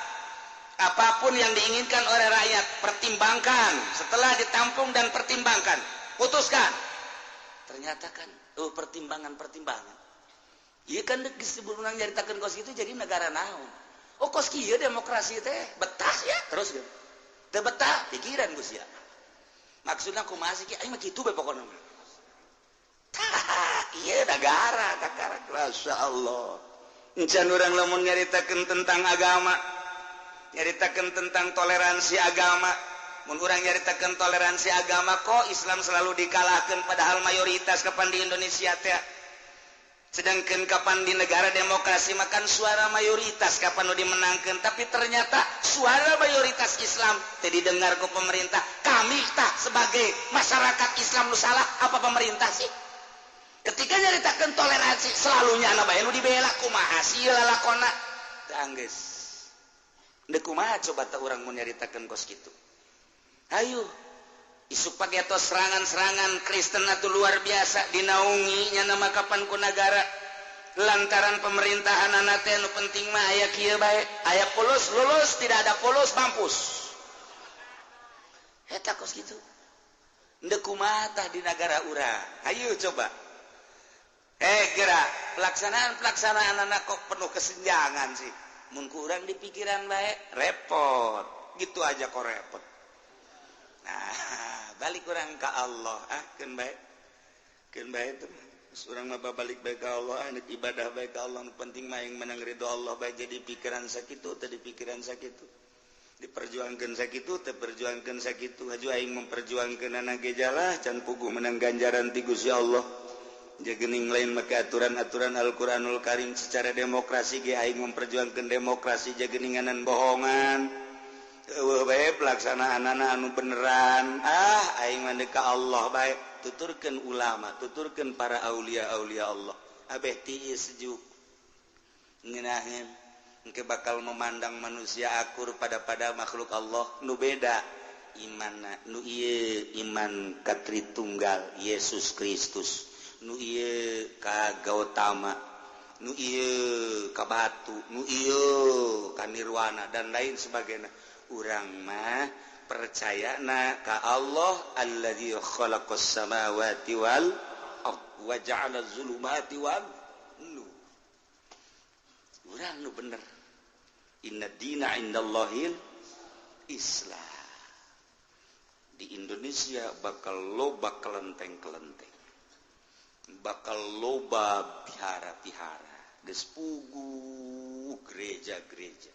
Apapun yang diinginkan oleh rakyat, pertimbangkan. Setelah ditampung dan pertimbangkan, putuskan. Ternyata kan, oh, pertimbangan-pertimbangan. Iya kan, sebelum nyaritakeun kos itu jadi negara naon? Oh, kos kieu demokrasi teh betah ya terus gitu. Teu betah pikiran Gus ya. Maksudnya kumaha sih? Aing mah kitu bae pokona mah. Tah, iya negara kakara, Masya Allah. Encan urang lamun nyaritakeun tentang agama, nyaritakeun tentang toleransi agama. Mun urang nyaritakeun toleransi agama, kok Islam selalu dikalahkan, padahal mayoritas kapan di Indonesia teh. Sedangkan kapan di negara demokrasi makan suara mayoritas kapan nu dimenangkan, tapi ternyata suara mayoritas Islam tidak didengar ke pemerintah. Kami tak sebagai masyarakat Islam nu salah apa pemerintah sih? Ketika nyaritakan toleransi, selalunya anak bae nu dibela. Kumaha sih lalakona? Tangges. Ndek kumaha coba teh urang mun nyaritakeun kos kitu? Hayu isuk pagi atau serangan-serangan Kristen atau luar biasa dinaungi nya nama kapan ku negara, lantaran pemerintahan anak teh nu penting mah aya kieu bae, aya polos lulus, tidak ada polos mampus. Eta kos kitu. Ndek kumaha tah di negara urang? Hayu coba, gerak pelaksanaan-pelaksanaan anak kok penuh kesenjangan sih? Mun kurang di pikiran bae repot, gitu aja kok repot. Nah, balik kurang ke Allah, ah, keun bae, keun bae itu. Urang mah balik bae ka Allah, ah, ibadah bae ka Allah. Nu penting mah yang menang ridho Allah bae. Jadi pikiran sakitu tadi, pikiran sakitu diperjuangkan sakitu, terperjuangkan sakitu. Haju aing memperjuangkan anak gejalah can puguh menang ganjaran ti Gusti Allah. Gening lain make aturan-aturan Al-Qur'anul Karim secara demokrasi ge aing memperjuangkan demokrasi jageninganan bohongan. Eueuh bae pelaksanaanana anu beneran. Ah aing mah ka Allah bae. Tuturkeun ulama, tuturkeun para aulia-aulia Allah. Abeh tiis sejuk. Ngeunaheun engke bakal memandang manusia akur pada makhluk Allah nu beda imanna, nu ieu iman ka Tritunggal Yesus Kristus, nu ieu ka Gautama, nu ieu ka batu, nu ieu ka nirwana dan lain sebagainya. Urang mah percayana ka Allah alladzi khalaqas samawati wal ard wa ja'ala zulumati wan nur. Urang nu bener. Inna dina indallahil Islam. Di Indonesia bakal loba kelenteng-kelenteng, bakal loba pihara-pihara, geus puguh gereja-gereja.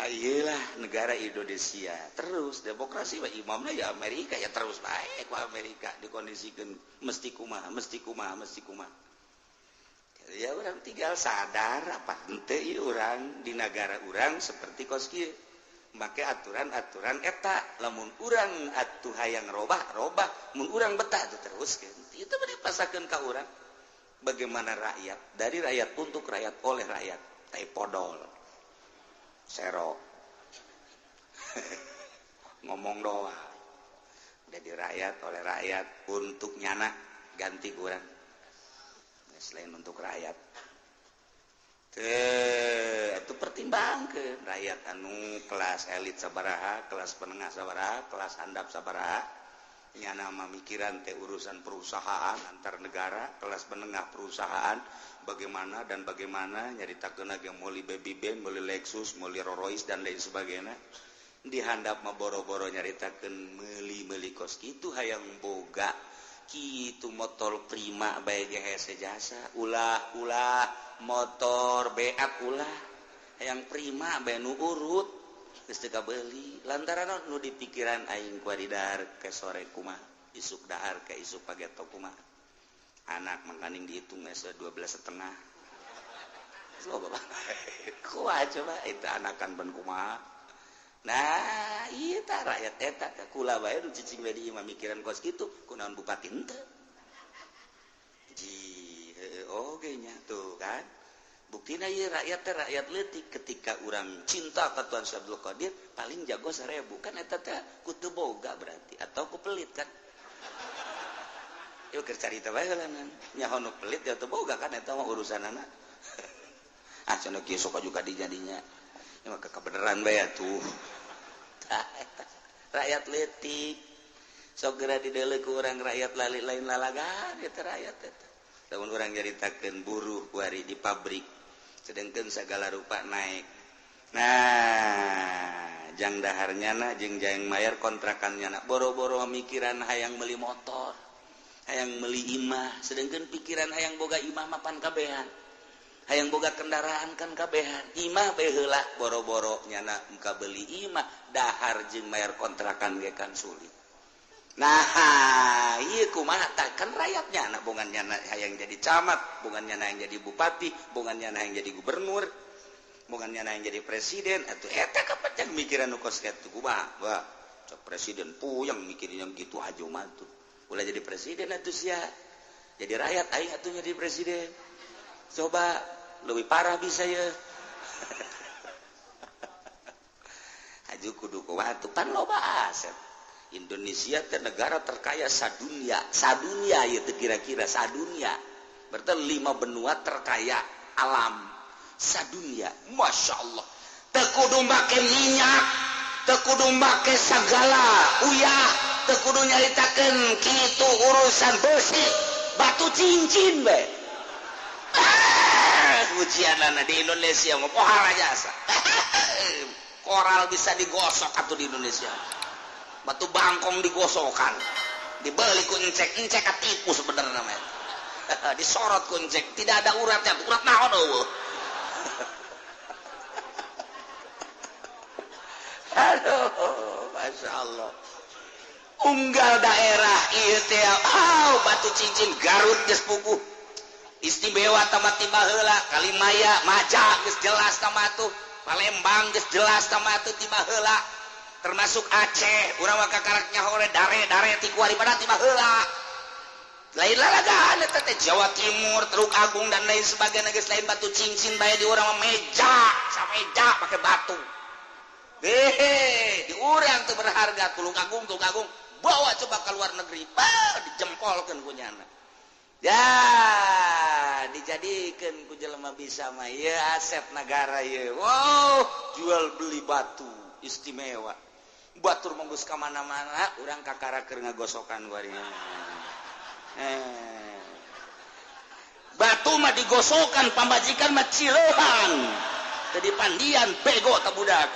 Ayelah negara Indonesia terus demokrasi mah imamna ya Amerika ya terus bae ku Amerika dikondisikeun mesti kumaha mesti kumaha mesti kumaha. Ya urang tinggal sadar apa henteu ieu urang di nagara urang seperti kos kieu. Make aturan-aturan eta lamun urang atuh hayang robah robah, mun urang betah tuh teruskeun. Itu mah dipasakeun ka urang. Bagaimana rakyat, dari rakyat untuk rakyat oleh rakyat. Tai podol. Sero. Ngomong doang. Jadi rakyat oleh rakyat untuk nyana ganti kurang. Selain untuk rakyat. Itu pertimbangkeun rakyat anu kelas elit sabaraha, kelas penengah sabaraha, kelas handap sabaraha. Nyana mamikiran teh urusan perusahaan antar negara, kelas menengah perusahaan bagaimana dan bagaimana nyaritakeun ge meuli baby band, meuli Lexus, meuli Rolls Royce dan lain sebagainya. Dihandap mah boro-boro nyaritakeun meuli-meuli kos kitu hayang boga kitu motor prima bae ge hese jasa, ulah-ulah motor beak ulah hayang prima bae nu urut. Geus teu kabeuli lantaran nu dipikiran aing kuari dahar ke sore kumaha, isuk dahar ke isuk pageto kumaha. Anak mangkaning dihitung geus 12,5. Loba banget. Kumaha coba eta anakan ban kumaha. Nah, ieu tah rakyat eta ka kula bae nu cicing we di imah mikiran kos kitu, kunaon bupati henteu. Ji heueuh oge nya tuh kan. Buktina ieu rakyat teh rakyat leutik ketika urang cinta ka Tuan Syekh Abdul Qadir paling jago 1000 kan eta teh ku teu boga berarti atau ku pelit kan. Ieu keur carita bae heula nyaho nu pelit ya teu boga kan eta mah urusanana. Ah cenah kieu sok juga dijadinya. Ieu mah kebenaran bae atuh. Tah eta rakyat leutik sok geura dideuleu ku urang rakyat lali lain lalagan eta rakyat eta. Lamun urang nyaritakeun buruh kuari di pabrik sedangkan segala rupa naik. Nah, jang daharnya na jeung jang mayar kontrakannya na boro-boro mikiran hayang meuli motor, hayang meuli imah, sedangkan pikiran hayang boga imah mapan kabehan. Hayang boga kendaraan kan kabehan. Imah bae heula boro-boro nyana muka beli imah, dahar jeung mayar kontrakan ge kan sulit. Nah, ieu kumaha tah kan rakyatnya anak bongan nyana hayang jadi camat, bongan nyana yang jadi bupati, bongan nyana yang jadi gubernur, bongan nyana yang jadi presiden, atuh eta kapacang mikiran nu kos kitu kumaha? Wah, cek presiden puyeng mikirin yang gitu aja mah tuh. Ulah jadi presiden atuh sia. Jadi rakyat aing atuh jadi presiden. Coba leuwih parah bisa ya. Aju kudu kumaha tuh pan loba aset. Indonesia teh negara terkaya sadunia, sadunia ya teh kira-kira sadunia. Berarti 5 benua terkaya alam sadunia. Masya Allah. Teu kudu make minyak, teu kudu make sagala uyah, teu kudu nyaritakeun kitu urusan besi, batu cincin bae. Ah, ujianana di Indonesia mah pohara jasa. Koral bisa digosok atuh di Indonesia. Batu bangkong digosokan, dibeli ku encek, encek ketipu sebenarnya namanya. Disorot ku encek, tidak ada uratnya, urat naon eueuh. Aduh, masya Allah. Unggal daerah ieu teh oh, batu cincin Garut geus puguh istimewa tamat tiba heula, Kalimaya Maja geus jelas tamat tuh, Palembang geus jelas tamat tuh tiba heula, termasuk Aceh urang mah kakarak nyaho dare-dare ti kuari pada tiba heula. Lain lalagaan eta teh Jawa Timur, Teluk Agung dan lain sebagainya geus lain batu cincin bae di urang mah meja, sameja pake batu. Hehe, di urang teu berharga Tulung Agung, Tulung Agung bawa coba ke luar negeri, bah dijempolkeun ku nyana. Ya, dijadikeun ku jelema bisa mah ieu aset negara ieu. Wow, jual beli batu istimewa. Batur mah geus ka mana-mana, urang kakara keur ngagosokan kuari. Batu mah digosokan, pamajikan mah cileuhan. Jadi pandian bego ta budak.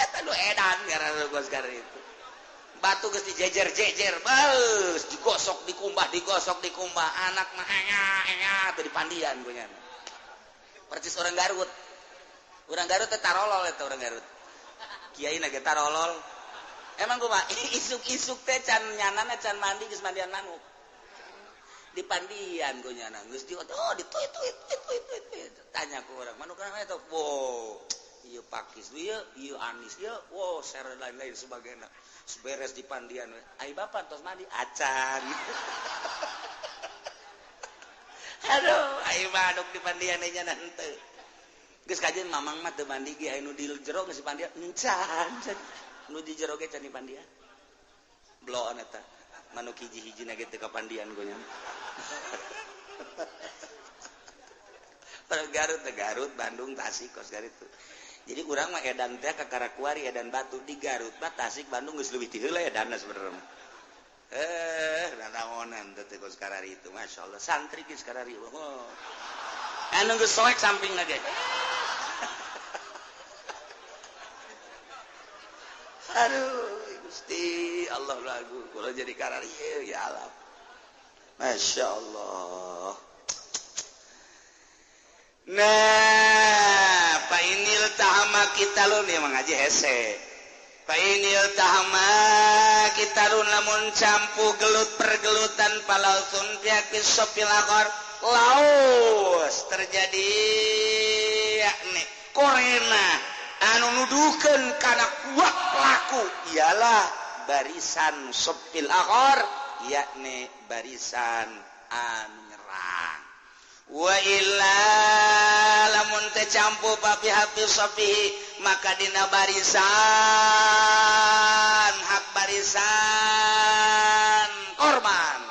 Eta nu edan ngaranna gos itu. Batu geus dijejer-jejer, baeus digosok dikumbah, digosok dikumbah, anak mah enya teu dipandian ku nya. Percis orang Garut. Orang Garut teh tarolol eta orang Garut. Kiai na ge tarolol. Emang kumaha isuk-isuk teh can nyanana can mandi geus mandian manuk. Dipandian ku nyana geus di oh dituit tuit tuit tuit tuit. Tanya ku urang, manuk kana eta? Wow, ieu pakis ieu, ieu anis ieu, wow, share lain-lain sebagainya. Beres dipandian we. Ai bapak tos mandi acan. Aduh, ai manuk dipandian nya henteu. Geus kajeun mamang mah teu mandi ge aya nu di jero geus dipandian encan. Nu di jero ge can dipandian. Bloon eta. Manuk hiji-hijina ge teu kapandian ku nya. Garut, Garut, Bandung, Tasik kos Garut. Jadi urang mah edan teh ka Karakuari edan batu di Garut mah Tasik Bandung geus leuwih ti heula edanna sebenarnya. Nanaonan teh kos karari itu masyaallah santri geus karari. Oh. Anu geus soek sampingna ge. Aduh, Gusti Allah lagu kula jadi karari ya Allah. Masyaallah. Nah, fa inil tahama kita lu nih mengaji hese. Fa inil tahama kita lu lamun campu gelut pergelutan palausun pihak sopil akor laos terjadi yakni korena anu nuduhkeun kana kuat pelaku ialah barisan sopil akor yakni barisan anu nyerang. Wa illa lamun teh campu papi hafi sofihi maka dina barisan hak barisan korban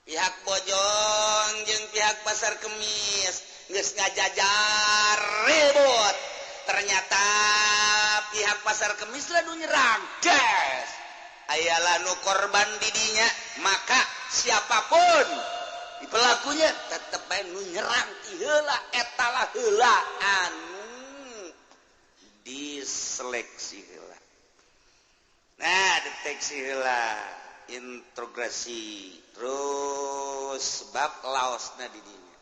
pihak Bojong jeung pihak Pasar Kemis geus ngajajar ribut ternyata pihak Pasar Kemis lah nu nyerang des ayalah nu korban didinya maka siapapun pelakunya tetep bae nu nyerang ti heula eta lah heula anu diseleksi heula. Nah, deteksi heula, intrograsi, terus bab laosna di dinya.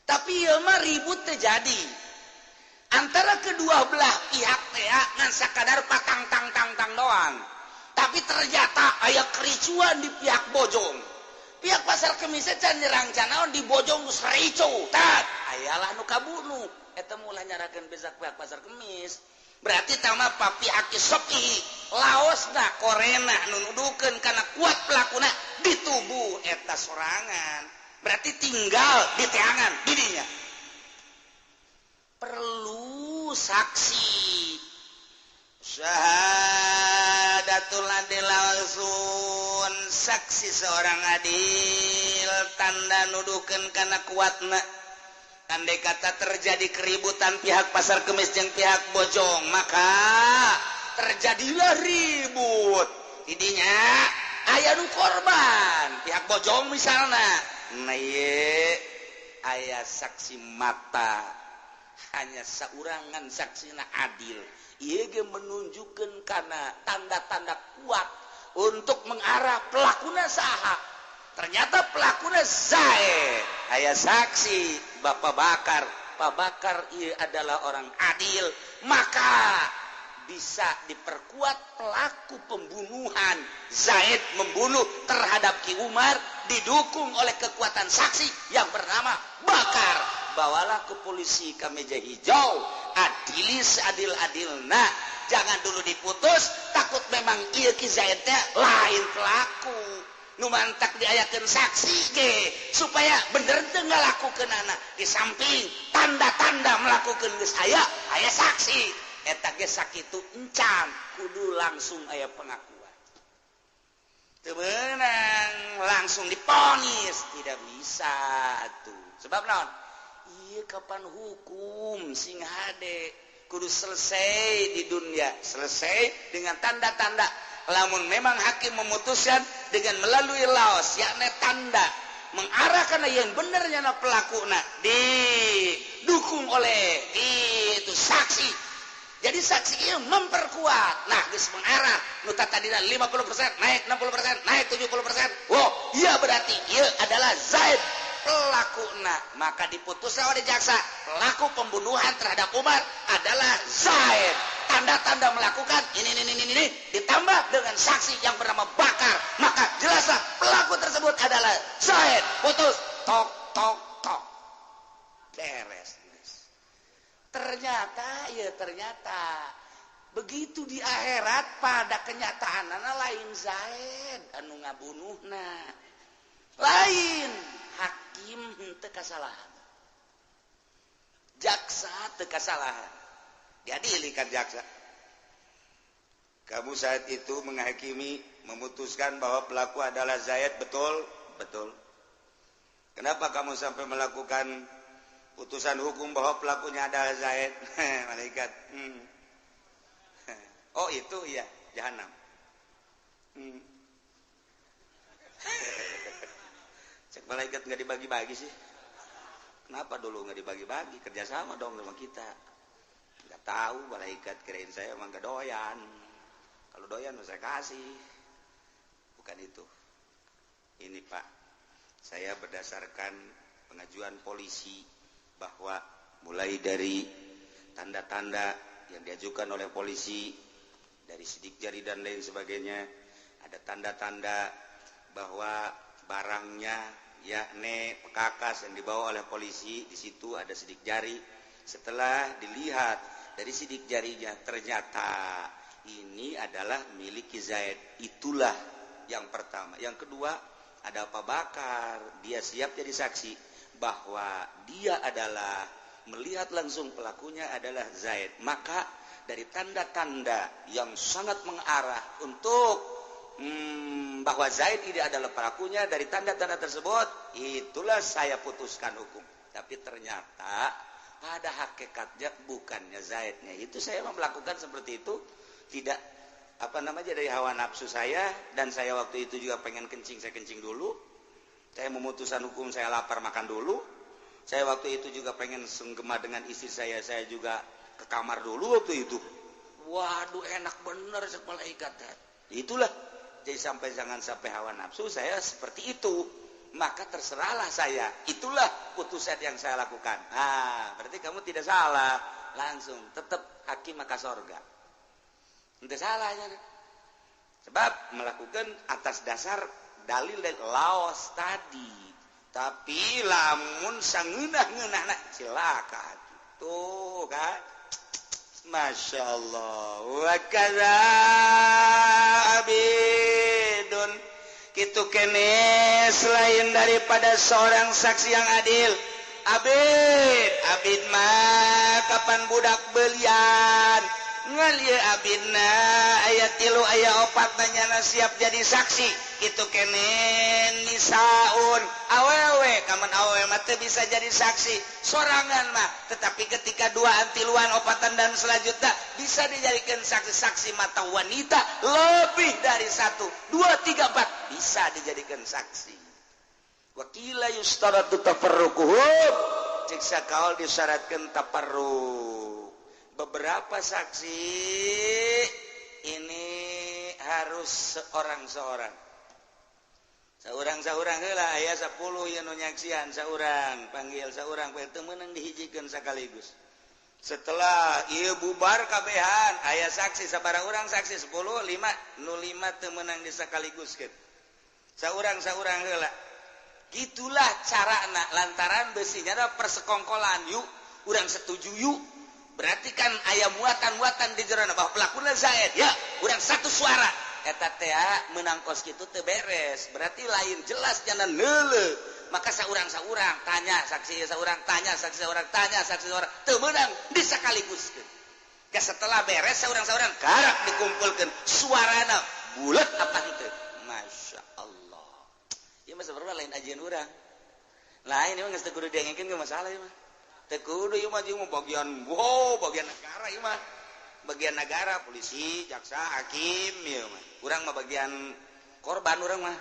Tapi ieu mah ribut teh jadi antara kedua belah pihak teh ngan sakadar patang tang tang tang doang. Tapi ternyata aya kericuan di pihak Bojong. Pihak Pasar Kemis can nyerang canaon di Bojong geus ricu tat ayalah nu kabunuh eta mulai nyarakeun besak pihak Pasar Kemis berarti tama papi aki sopi laosna korena nu nuduhkeun kana kuat pelakuna di tubuh eta sorangan berarti tinggal di teangan didinya perlu saksi syahadatul adil langsung saksi seorang adil tanda nuduhkeun kana kuatna andai kata terjadi keributan pihak Pasar Kemis jeung pihak Bojong maka terjadilah ribut didinya aya nu korban pihak Bojong misalna nah ieu aya saksi mata hanya saurangan saksina adil ieu ge menunjukkan kana tanda-tanda kuat untuk mengarah pelakuna saha ternyata pelakuna zae aya saksi Bapak Bakar, Pak Bakar ieu adalah orang adil maka Bisa diperkuat pelaku pembunuhan Zaid membunuh terhadap Ki Umar didukung oleh kekuatan saksi yang bernama Bakar. Bawalah ke polisi, ke meja hijau, adili seadil-adilna. Jangan dulu diputus, takut memang iya Ki Zaidnya lain pelaku. Nu mantak diayakeun saksi ge supaya bener teu ngalakukeunana. Di samping tanda-tanda melakukan geus aya, aya saksi, eta ge sakitu encan kudu langsung aya pengakuan. Teu meunang langsung diponis, tidak bisa tuh. Sebab naon? Iya, kapan hukum sing hade kudu selesai di dunia, selesai dengan tanda-tanda. Lamun memang hakim memutuskan dengan melalui laos, yakni tanda mengarahkan yang benernya na pelaku na didukung oleh itu saksi, jadi saksi itu memperkuat. Nah, geus mengarah nu tadina 50% naik 60%, naik 70%. Wow, iya, berarti iya adalah Zaid pelakuna. Maka diputuskan oleh jaksa pelaku pembunuhan terhadap Umar adalah Zaid. Tanda-tanda melakukan ini ditambah dengan saksi yang bernama Bakar, maka jelaslah pelaku tersebut adalah Zaid. Putus, tok tok tok, beres. Ternyata ya, ternyata begitu di akhirat pada kenyataan lain Zaid anu ngabunuhna, lain. Hakim henteu kasalahan, jaksa teu kasalahan. Diadili kan jaksa. Kamu saat itu menghakimi, memutuskan bahwa pelaku adalah Zaid, betul? Betul. Kenapa kamu sampai melakukan putusan hukum bahwa pelakunya adalah Zaid? Malaikat. Oh, itu iya, jahanam. Cek malaikat, nggak dibagi-bagi sih. Kenapa dulu nggak dibagi-bagi? Kerjasama dong sama kita. Nggak tahu malaikat, kirain saya emang gak doyan. Kalau doyan saya kasih. Bukan itu. Ini Pak, saya berdasarkan pengajuan polisi bahwa mulai dari tanda-tanda yang diajukan oleh polisi, dari sidik jari dan lain sebagainya, ada tanda-tanda bahwa barangnya, yakni pekakas yang dibawa oleh polisi, di situ ada sidik jari. Setelah dilihat dari sidik jarinya, ternyata ini adalah milik Zaid. Itulah yang pertama. Yang kedua, ada Pak Bakar, dia siap jadi saksi bahwa dia adalah melihat langsung pelakunya adalah Zaid. Maka dari tanda-tanda yang sangat mengarah untuk bahwa Zaid ini adalah pelakunya, dari tanda-tanda tersebut, itulah saya putuskan hukum. Tapi ternyata pada hakikatnya bukannya Zaidnya. Itu saya melakukan seperti itu tidak apa namanya dari hawa nafsu saya, dan saya waktu itu juga pengen kencing, saya kencing dulu. Saya memutuskan hukum, saya lapar, makan dulu. Saya waktu itu juga pengen senggema dengan istri saya juga ke kamar dulu waktu itu. Waduh, enak bener cek malaikat. Itulah, jadi sampai jangan sampai hawa nafsu saya seperti itu. Maka terserahlah saya. Itulah putusan yang saya lakukan. Ah, berarti kamu tidak salah. Langsung tetap hakim maka sorga. Tidak salahnya. Sebab melakukan atas dasar dalil dari laos tadi. Tapi lamun sangeunah-ngeunahna cilaka. Tuh kan. Masya Allah. Wa kadza abidun, kitu kene selain daripada seorang saksi yang adil. Abid, abid mah kapan budak belian ngan ieu abidna aya tilu aya opat, nanyana siap jadi saksi. Kitu kene nisaun, awewe. Kaman awewe mah teu bisa jadi saksi sorangan mah, tetapi ketika duaan, tiluan, opatan dan selanjutnya bisa dijadikan saksi-saksi mata wanita lebih dari satu, dua, tiga, empat bisa dijadikan saksi. Wa qila yustaratu tafarruquhum, cek sakaol disyaratkeun tafarruq. Beberapa saksi ini harus seorang-seorang, seorang-seorang heula. Aya 10 yang nu nyaksian, seorang panggil seorang, teu meunang dihijikeun sekaligus. Setelah ieu bubar kabehan, aya saksi sabaraha urang, saksi 10 5 nu 5 teu meunang disakaliguskeun. Saurang-saurang heula. Gitulah carana lantaran besinya ada persekongkolan, yuk urang setuju yuk. Berarti kan aya muatan-muatan di jerona bahwa pelakuna Zaid, ya urang satu suara. Eta teh menang kos kitu teu beres. Berarti lain jelas jangan leule. Maka saurang-saurang tanya saksi, saurang tanya saksi, saurang tanya saksi, saurang teu meunang disakaliguskeun. Ke setelah beres saurang-saurang karak dikumpulkeun suarana bulat apa henteu. Masya Allah. Ieu mah sebenarnya lain ajian urang. Lain ieu mah geus teu kudu diengkeun ke masalah ieu mah. Teu kudu ieu mah jeung bagian wow, bagian negara ieu mah. Bagian negara, polisi, jaksa, hakim ieu mah. Urang mah bagian korban urang mah.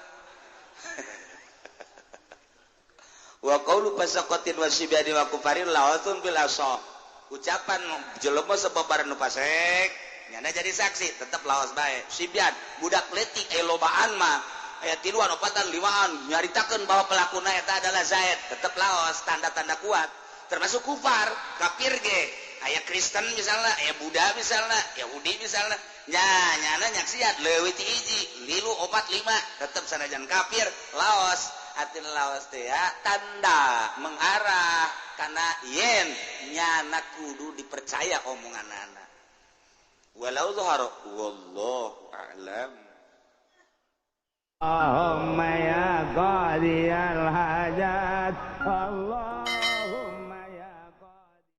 Wa qaulu fasaqatin wasibyani wa kufarin lawatun bil asah. Ucapan jelema sababaran nu fasek nyana jadi saksi tetep lawas bae. Sibyan budak leutik aya lobaan mah aya tiluan, opatan, limaan nyaritakeun bahwa pelakuna eta adalah Zaid, tetep lawas, tanda-tanda kuat. Termasuk kufar, kafir ge, aya Kristen misalnya, aya Buddha misalnya, Yahudi misalnya, nya nyana nyaksian leuwih ti hiji, 3, 4, 5 tetep sanajan kafir laos. Atin laos teh ya, tanda mengarah karena yen nyana kudu dipercaya omonganana. Walau zahara wallahu a'lam. Allahumma ya qadiyal hajat Allah.